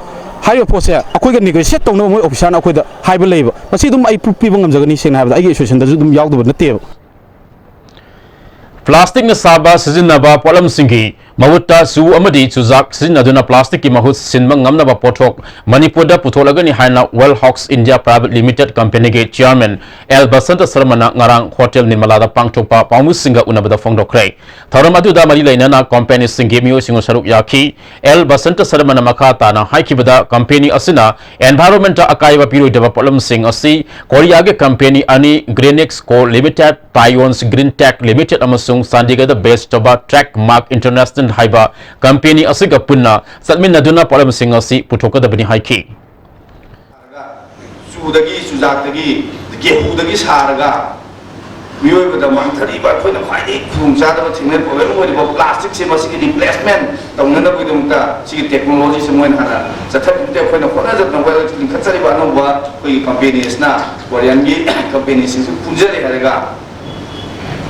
ꯍꯥꯏꯔꯤꯕ ꯄꯣꯠꯁꯦ ꯑꯩꯈꯣꯏꯒ ꯅꯦꯒꯣꯁꯤꯌꯦꯠ ꯇꯧꯅꯕ ꯃꯣꯏ ꯑꯣꯐꯤꯁꯥꯔꯅ ꯑꯩꯈꯣꯏꯗ ꯍꯥꯏꯕ ꯂꯩꯌꯦꯕ꯫ ꯃꯁꯤ ꯑꯗꯨꯝ ꯑꯩ ꯄ꯭ꯔꯨꯐ ꯄꯤꯕ ꯉꯝꯖꯒꯅꯤ, ꯁꯦꯡꯅ ꯍꯥꯏꯕꯗ ꯑꯩꯒꯤ ꯑꯦꯁꯣꯁꯤꯌꯦꯁꯟꯗꯁꯨ ꯑꯗꯨꯝ ꯌꯥꯎꯗꯕ ꯅꯠꯇꯦꯕ꯫ ꯄ꯭ꯂꯥꯁꯇꯤꯛꯅ ꯁꯥꯕ ꯁꯤꯖꯤꯟꯅꯕ ꯄꯣꯠꯂꯝꯁꯤꯡꯒꯤ ꯃꯍꯨꯠꯇ ꯆꯨ ꯑꯃꯗꯤ ꯆꯨꯖꯥꯛ ꯁꯤꯖꯤꯟꯅꯗꯨꯅ plastic ꯀꯤ ꯃꯍꯨꯠ ꯁꯤꯟꯕ ꯉꯝꯅꯕ ꯄꯣꯠꯊꯣꯛ ꯃꯅꯤꯄꯨꯔꯗ ꯄꯨꯊꯣꯛꯂꯒꯅꯤ ꯍꯥꯏꯅ Well Hogs India Private Limited company ꯒꯤ chairman L ꯕꯁꯟꯇ ꯁꯔꯃꯅ ꯉꯔꯥꯡ ꯍꯣꯇꯦꯜ ꯅꯤꯔꯃꯂꯥꯗ ꯄꯥꯡꯊꯣꯛꯄ ꯄꯥꯎꯃꯤꯁꯤꯡꯒ ꯎꯅꯕꯗ ꯐꯣꯡꯗꯣꯛꯈ꯭ꯔꯦ꯫ ꯊꯧꯔꯝ ꯑꯗꯨꯗ ꯃꯔꯤ ꯂꯩꯅꯅ company ꯁꯤꯡꯒꯤ ꯃꯤꯑꯣꯏꯁꯤꯡꯅ ꯁꯔꯨꯛ ꯌꯥꯈꯤ꯫ L ꯕꯁꯟꯇ ꯁꯔꯃꯅ ꯃꯈꯥ ꯇꯥꯅ ꯍꯥꯏꯈꯤꯕꯗ, company ꯑꯁꯤꯅ environment ꯇ ꯑꯀꯥꯏꯕ ꯄꯤꯔꯣꯏꯗꯕ ꯄꯣꯠꯂꯝꯁꯤꯡ ꯑꯁꯤ ꯀꯣꯔꯤꯌꯥꯒꯤ company ꯑꯅꯤ, Greenix Co Limited, Pion's Green Tech Limited ꯑꯃꯁꯨꯡ ꯆꯥꯟꯗꯤꯒꯔꯗ base ꯇꯧꯕ Track Mark International ꯍꯥꯏꯕ company ꯑꯁꯤꯒ ꯄꯨꯟꯅ ꯆꯠꯃꯤꯟꯅꯗꯨꯅ ꯄꯣꯠꯂꯝꯁꯤꯡ ꯑꯁꯤ ꯄꯨꯊꯣꯛꯀꯗꯕꯅꯤ ꯍꯥꯏꯈꯤ꯫ ꯆꯨꯗꯒꯤ, ꯆꯨꯖꯥꯛꯇꯒꯤ, ꯒꯦꯍꯨꯗꯒꯤ ꯁꯥꯔꯒ ꯃꯤꯑꯣꯏꯕꯗ ꯃꯥꯡꯊꯔꯤꯕ, ꯑꯩꯈꯣꯏꯅ ꯈ꯭ꯋꯥꯏꯗꯒꯤ ꯈꯨꯗꯣꯡꯆꯥꯗꯕ ꯊꯦꯡꯅꯔꯤꯕ problem ꯑꯣꯏꯔꯤꯕ plastic ꯁꯦ, ꯃꯁꯤꯒꯤ replacement ꯇꯧꯅꯅꯕꯒꯤꯗꯃꯛꯇ ꯁꯤꯒꯤ technology ꯁꯦ ꯃꯣꯏꯅ ꯍꯥꯟꯅ ꯆꯠꯊꯈꯤꯕꯗꯒꯤ ꯑꯩꯈꯣꯏꯅ ꯍꯣꯠꯅꯖꯗꯅ ꯋꯥꯈꯜ ꯂꯤꯡꯈꯠꯆꯔꯤꯕ ꯑꯅꯧꯕ ꯑꯩꯈꯣꯏꯒꯤ company ꯁꯤꯅ Korean ꯒꯤ company ꯁꯤꯡꯁꯨ ꯄꯨꯟꯖꯔꯦ ꯍꯥꯏꯔꯒ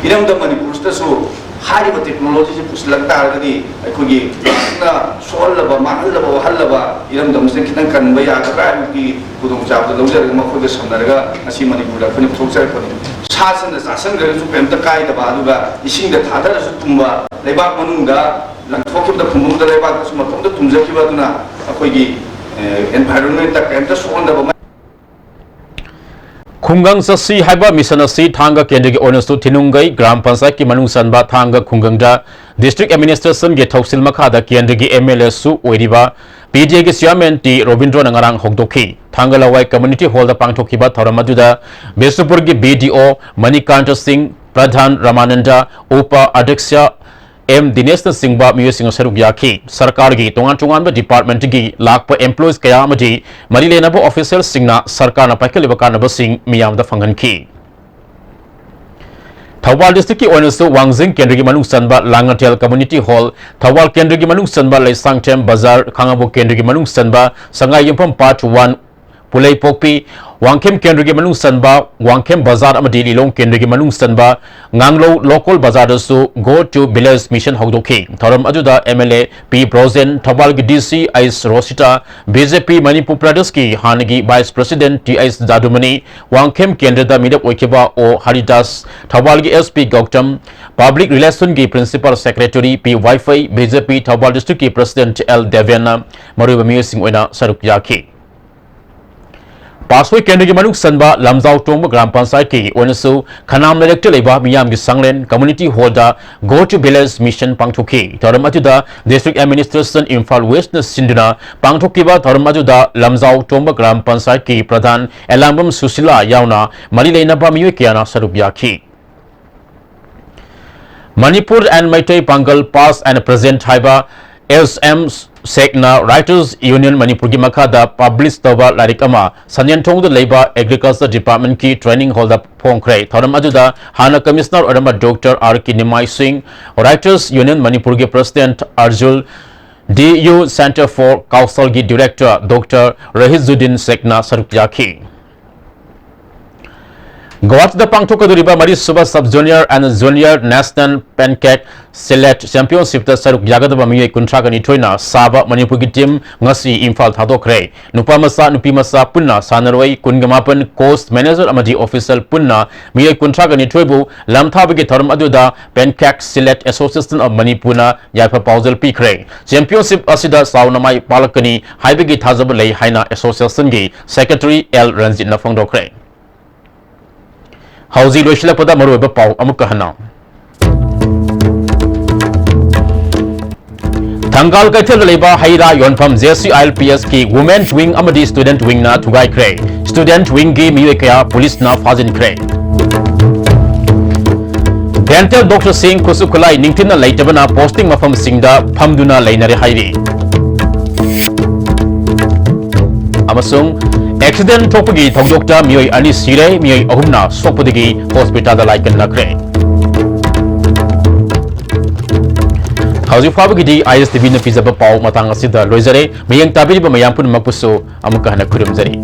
ꯏꯔꯝꯗꯝ ꯃꯅꯤꯄꯨꯔꯁꯤꯗꯁꯨ ꯍꯥꯏꯔꯤꯕ technology ꯁꯤ ꯄꯨꯁꯤꯜꯂꯛ ꯇꯥꯔꯒꯗꯤ ꯑꯩꯈꯣꯏꯒꯤ ꯌꯥꯝꯅ ꯁꯣꯛꯍꯜꯂꯕ, ꯃꯥꯡꯍꯜꯂꯕ, ꯋꯥꯍꯜꯂꯕ ꯏꯔꯝꯗꯝꯁꯤꯗ ꯈꯤꯇꯪ ꯀꯟꯕ ꯌꯥꯒꯗ꯭ꯔꯥ ꯍꯥꯏꯕꯒꯤ ꯈꯨꯗꯣꯡꯆꯥꯕꯗꯨ ꯂꯧꯖꯔꯒ ꯃꯈꯣꯏꯒ ꯁꯝꯅꯔꯒ ꯉꯁꯤ ꯃꯅꯤꯄꯨꯔꯗ ꯑꯩꯈꯣꯏꯅ ꯄꯨꯊꯣꯛꯆꯔꯛꯄꯅꯤ꯫ ꯁꯥ ꯁꯟꯅ ꯆꯥꯁꯤꯟꯈ꯭ꯔꯒꯁꯨ ꯀꯔꯤꯝꯇ ꯀꯥꯏꯗꯕ, ꯑꯗꯨꯒ ꯏꯁꯤꯡꯗ ꯊꯥꯗꯔꯁꯨ ꯇꯨꯝꯕ, ꯂꯩꯕꯥꯛ ꯃꯅꯨꯡꯗ ꯂꯪꯊꯣꯛꯈꯤꯕꯗ ꯐꯨꯝꯕꯝꯗ ꯂꯩꯕꯥꯛꯇꯁꯨ ꯃꯇꯣꯝꯇ ꯇꯨꯝꯖꯈꯤꯕ, ꯑꯗꯨꯅ ꯑꯩꯈꯣꯏꯒꯤ, ꯑꯦ, environment ꯇ ꯀꯔꯤꯝꯇ ꯁꯣꯛꯍꯟꯗꯕ꯫ ꯈꯨꯡꯒꯪ ꯆꯠꯁꯤ ꯍꯥꯏꯕ mission ꯑꯁꯤ ꯊꯥꯡꯒ ꯀꯦꯟꯗ꯭ꯔꯒꯤ ꯑꯣꯏꯅꯁꯨ ꯊꯤꯅꯨꯡꯒꯩ ꯒ꯭ꯔꯥꯝ ꯄꯟꯆꯥꯌꯠꯀꯤ ꯃꯅꯨꯡ ꯆꯟꯕ ꯊꯥꯡꯒ ꯈꯨꯡꯒꯪꯗ district administration ꯒꯤ ꯊꯧꯁꯤꯜ ꯃꯈꯥꯗ ꯀꯦꯟꯗ꯭ꯔꯒꯤ M L A ꯁꯨ ꯑꯣꯏꯔꯤꯕ P D A ꯒꯤ chairman ꯇꯤ ꯔꯣꯕꯤꯟꯗ꯭ꯔꯣꯅ ꯉꯔꯥꯡ ꯍꯧꯗꯣꯛꯈꯤ꯫ ꯊꯥꯡꯒ ꯂꯋꯥꯏ community hall ꯗ ꯄꯥꯡꯊꯣꯛꯈꯤꯕ ꯊꯧꯔꯝ ꯑꯗꯨꯗ ꯕꯤꯁꯅꯨꯄꯨꯔꯒꯤ B D O ꯃꯅꯤꯀꯥꯟꯇ ꯁꯤꯡ, ꯄ꯭ꯔꯙꯥꯟ ꯔꯃꯥꯅꯟꯗ, ꯎꯄ ꯑꯙ꯭ꯌꯛꯁ ꯑꯦꯝ ꯗꯤꯅꯦꯁꯅꯆꯤꯡꯕ ꯃꯤꯑꯣꯏꯁꯤꯡꯅ ꯁꯔꯨꯛ ꯌꯥꯈꯤ꯫ ꯁꯔꯀꯥꯔꯒꯤ ꯇꯣꯉꯥꯟ ꯇꯣꯉꯥꯟꯕ department ꯀꯤ ꯂꯥꯛꯄ employees ꯀꯌꯥ ꯑꯃꯗꯤ ꯃꯔꯤ ꯂꯩꯅꯕ official ꯁꯤꯡꯅ ꯁꯔꯀꯥꯔꯅ ꯄꯥꯏꯈꯠꯂꯤꯕ ꯀꯥꯟꯅꯕꯁꯤꯡ ꯃꯤꯌꯥꯝꯗ ꯐꯪꯍꯟꯈꯤ꯫ ꯊꯧꯕꯥꯜ district ꯀꯤ ꯑꯣꯏꯅꯁꯨ ꯋꯥꯡꯖꯤꯡ ꯀꯦꯟꯗ꯭ꯔꯒꯤ ꯃꯅꯨꯡ ꯆꯟꯕ ꯂꯥꯡꯉꯊꯦꯜ community hall, ꯊꯧꯕꯥꯜ ꯀꯦꯟꯗ꯭ꯔꯒꯤ ꯃꯅꯨꯡ ꯆꯟꯕ ꯂꯩꯁꯥꯡꯊꯦꯝ ꯕꯖꯥꯔ, ꯈꯥꯉꯕꯣꯛ ꯀꯦꯟꯗ꯭ꯔꯒꯤ ꯃꯅꯨꯡ ꯆꯟꯕ ꯁꯉꯥꯏ ꯌꯨꯝꯐꯝ part one, ꯄꯨꯂꯩꯄꯣꯛꯄꯤ, ꯋꯥꯡꯈꯦꯝ ꯀꯦꯟꯗ꯭ꯔꯒꯤ ꯃꯅꯨꯡ ꯆꯟꯕ ꯋꯥꯡꯈꯦꯝ ꯕꯖꯥꯔ ꯑꯃꯗꯤ ꯂꯤꯂꯣꯡ ꯀꯦꯟꯗ꯭ꯔꯒꯤ ꯃꯅꯨꯡ ꯆꯟꯕ ꯉꯥꯡꯂꯧ local ꯕꯖꯥꯔꯗꯁꯨ Go to Village Mission ꯍꯧꯗꯣꯛꯈꯤ꯫ ꯊꯧꯔꯝ ꯑꯗꯨꯗ M L A P Brojen, ꯊꯧꯕꯥꯜꯒꯤ D C H Rosita, B J P Manipur ꯄ꯭ꯔꯗꯦꯁꯀꯤ ꯍꯥꯟꯅꯒꯤ Vice President T H Jadumani, Wangkhem ꯀꯦꯟꯗ꯭ꯔꯗ ꯃꯤꯔꯦꯞ ꯑꯣꯏꯈꯤꯕ ꯑꯣ ꯍꯔꯤꯗꯥꯁ, ꯊꯧꯕꯥꯜꯒꯤ S P ꯒꯧꯇꯝ, Public Relationꯒꯤ Principal Secretary P Waiphei, B J P ꯊꯧꯕꯥꯜ Districtꯀꯤ President ꯑꯦꯜ ꯗꯦꯕꯦꯟꯅ ꯃꯔꯨꯑꯣꯏꯕ ꯃꯤꯑꯣꯏꯁꯤꯡ ꯑꯣꯏꯅ ꯁꯔꯨꯛ ꯌꯥꯈꯤ꯫ ꯄꯥꯠꯁꯣꯏ ꯀꯦꯟꯗ꯭ꯔꯒꯤ ꯃꯅꯨꯡ ꯆꯟꯕ ꯂꯝꯖꯥꯎ ꯇꯣꯡꯕ ꯒ꯭ꯔꯥꯝ ꯄꯟꯆꯥꯌꯠꯀꯤ ꯑꯣꯏꯅꯁꯨ ꯈꯅꯥꯝ ꯂꯩꯔꯛꯇ ꯂꯩꯕ ꯃꯤꯌꯥꯝꯒꯤ ꯁꯪꯂꯦꯟ Community Hallꯗ Go to Village Mission ꯄꯥꯡꯊꯣꯛꯈꯤ꯫ ꯊꯧꯔꯝ ꯑꯗꯨꯗ District Administration ꯏꯝꯐꯥꯜ Westꯅ ꯁꯤꯟꯗꯨꯅ ꯄꯥꯡꯊꯣꯛꯈꯤꯕ ꯊꯧꯔꯝ ꯑꯗꯨꯗ ꯂꯝꯖꯥꯎ ꯇꯣꯡꯕ ꯒ꯭ꯔꯥꯝ ꯄꯟꯆꯥꯌꯠꯀꯤ ꯄ꯭ꯔꯙꯥꯟ ꯑꯦꯂꯥꯡꯕꯝ ꯁꯨꯁꯤꯂꯥ ꯌꯥꯎꯅ ꯃꯔꯤ ꯂꯩꯅꯕ ꯃꯤꯑꯣꯏ ꯀꯌꯥꯅ ꯁꯔꯨꯛ ꯌꯥꯈꯤ꯫ Manipur and Meitei Pangal Past and Present ꯍꯥꯏꯕ S M ꯁꯦꯛꯅ Writers Union ꯃꯅꯤꯄꯨꯔꯒꯤ ꯃꯈꯥꯗ publish ꯇꯧꯕ ꯂꯥꯏꯔꯤꯛ ꯑꯃ ꯁꯟꯖꯦꯟꯊꯣꯡꯗ ꯂꯩꯕ Agriculture Departmentꯀꯤ training hallꯗ ꯐꯣꯡꯈ꯭ꯔꯦ꯫ ꯊꯧꯔꯝ ꯑꯗꯨꯗ ꯍꯥꯟꯅ Commissioner ꯑꯣꯏꯔꯝꯕ Doctor R K ꯅꯤꯃꯥꯏꯁꯤꯡ, Writers Union ꯃꯅꯤꯄꯨꯔꯒꯤ President ꯑꯔꯖꯨꯜ, D U Center for Kausalꯒꯤ Director Doctor ꯔꯍꯤꯖꯨꯗꯤꯟ ꯁꯦꯛꯅ ꯁꯔꯨꯛ ꯌꯥꯈꯤ꯫ ꯒꯧꯍꯥꯇꯤꯗ ꯄꯥꯡꯊꯣꯛꯀꯗꯧꯔꯤꯕ ꯃꯔꯤꯁꯨꯕ Sub Junior and Junior National Pancake Sledge Championshipꯇ ꯁꯔꯨꯛ ꯌꯥꯒꯗꯕ ꯃꯤꯑꯣꯏ ꯀꯨꯟꯊ꯭ꯔꯥꯒ ꯅꯤꯊꯣꯏꯅ ꯁꯥꯕ ꯃꯅꯤꯄꯨꯔꯒꯤ team ꯉꯁꯤ ꯏꯝꯐꯥꯜ ꯊꯥꯗꯣꯛꯈ꯭ꯔꯦ꯫ ꯅꯨꯄꯥ ꯃꯆꯥ, ꯅꯨꯄꯤ ꯃꯆꯥ ꯄꯨꯟꯅ ꯁꯥꯟꯅꯔꯣꯏ ꯀꯨꯟꯒ ꯃꯥꯄꯟ, coach, manager ꯑꯃꯗꯤ official ꯄꯨꯟꯅ ꯃꯤꯑꯣꯏ ꯀꯨꯟꯊ꯭ꯔꯥꯒ ꯅꯤꯊꯣꯏꯕꯨ ꯂꯝ ꯊꯥꯕꯒꯤ ꯊꯧꯔꯝ ꯑꯗꯨꯗ Pancake Sledge Association of ꯃꯅꯤꯄꯨꯔꯅ ꯌꯥꯏꯐ ꯄꯥꯎꯖꯦꯜ ꯄꯤꯈ꯭ꯔꯦ꯫ Championship ꯑꯁꯤꯗ ꯆꯥꯎꯅ ꯃꯥꯏ ꯄꯥꯛꯂꯛꯀꯅꯤ ꯍꯥꯏꯕꯒꯤ ꯊꯥꯖꯕ ꯂꯩ ꯍꯥꯏꯅ associationꯒꯤ secretary ꯑꯦꯜ ꯔꯟꯖꯤꯠꯅ ꯐꯣꯡꯗꯣꯛꯈ꯭ꯔꯦ꯫ ꯍꯧꯖꯤꯛ ꯂꯣꯏꯁꯤꯜꯂꯛꯄꯗ ꯃꯔꯨꯑꯣꯏꯕ ꯄꯥꯎ ꯑꯃꯨꯛꯀ ꯍꯟꯅ꯫ ꯊꯪꯒꯥꯜ ꯀꯩꯊꯦꯜꯗ ꯂꯩꯕ ꯍꯩ ꯔꯥ ꯌꯣꯟꯐꯝ J C I L P Sꯀꯤ Women's Wing ꯑꯃꯗꯤ Student Wingꯅ ꯊꯨꯒꯥꯏꯈ꯭ꯔꯦ꯫ Student Wingꯒꯤ ꯃꯤꯑꯣꯏ ꯀꯌꯥ ꯄꯨꯂꯤꯁꯅ ꯐꯥꯖꯤꯟꯈ꯭ꯔꯦ꯫ Dental doctorꯁꯤꯡ ꯈꯨꯠꯁꯨ ꯈꯨꯠꯂꯥꯏ ꯅꯤꯡꯊꯤꯅ ꯂꯩꯇꯕꯅ posting ꯃꯐꯝꯁꯤꯡꯗ ꯐꯝꯗꯨꯅ ꯂꯩꯅꯔꯦ ꯍꯥꯏꯔꯤ꯫ ꯑꯃꯁꯨꯡ accident ꯊꯣꯛꯄꯒꯤ ꯊꯧꯗꯣꯛꯇ ꯃꯤꯑꯣꯏ ꯑꯅꯤ ꯁꯤꯔꯦ, ꯃꯤꯑꯣꯏ ꯑꯍꯨꯝꯅ ꯁꯣꯛꯄꯗꯒꯤ hospitalꯗ ꯂꯥꯏꯀꯠꯅꯈ꯭ꯔꯦ꯫ ꯍꯧꯖꯤꯛ ꯐꯥꯎꯕꯒꯤꯗꯤ I S T Vꯅ ꯄꯤꯖꯕ ꯄꯥꯎ ꯃꯇꯥꯡ ꯑꯁꯤꯗ ꯂꯣꯏꯖꯔꯦ꯫ ꯃꯤꯠꯌꯦꯡ ꯇꯥꯕꯤꯔꯤꯕ ꯃꯌꯥꯝ ꯄꯨꯝꯅꯃꯛꯄꯨꯁꯨ ꯑꯃꯨꯛꯀ ꯍꯟꯅ ꯈꯨꯔꯨꯝꯖꯔꯤ꯫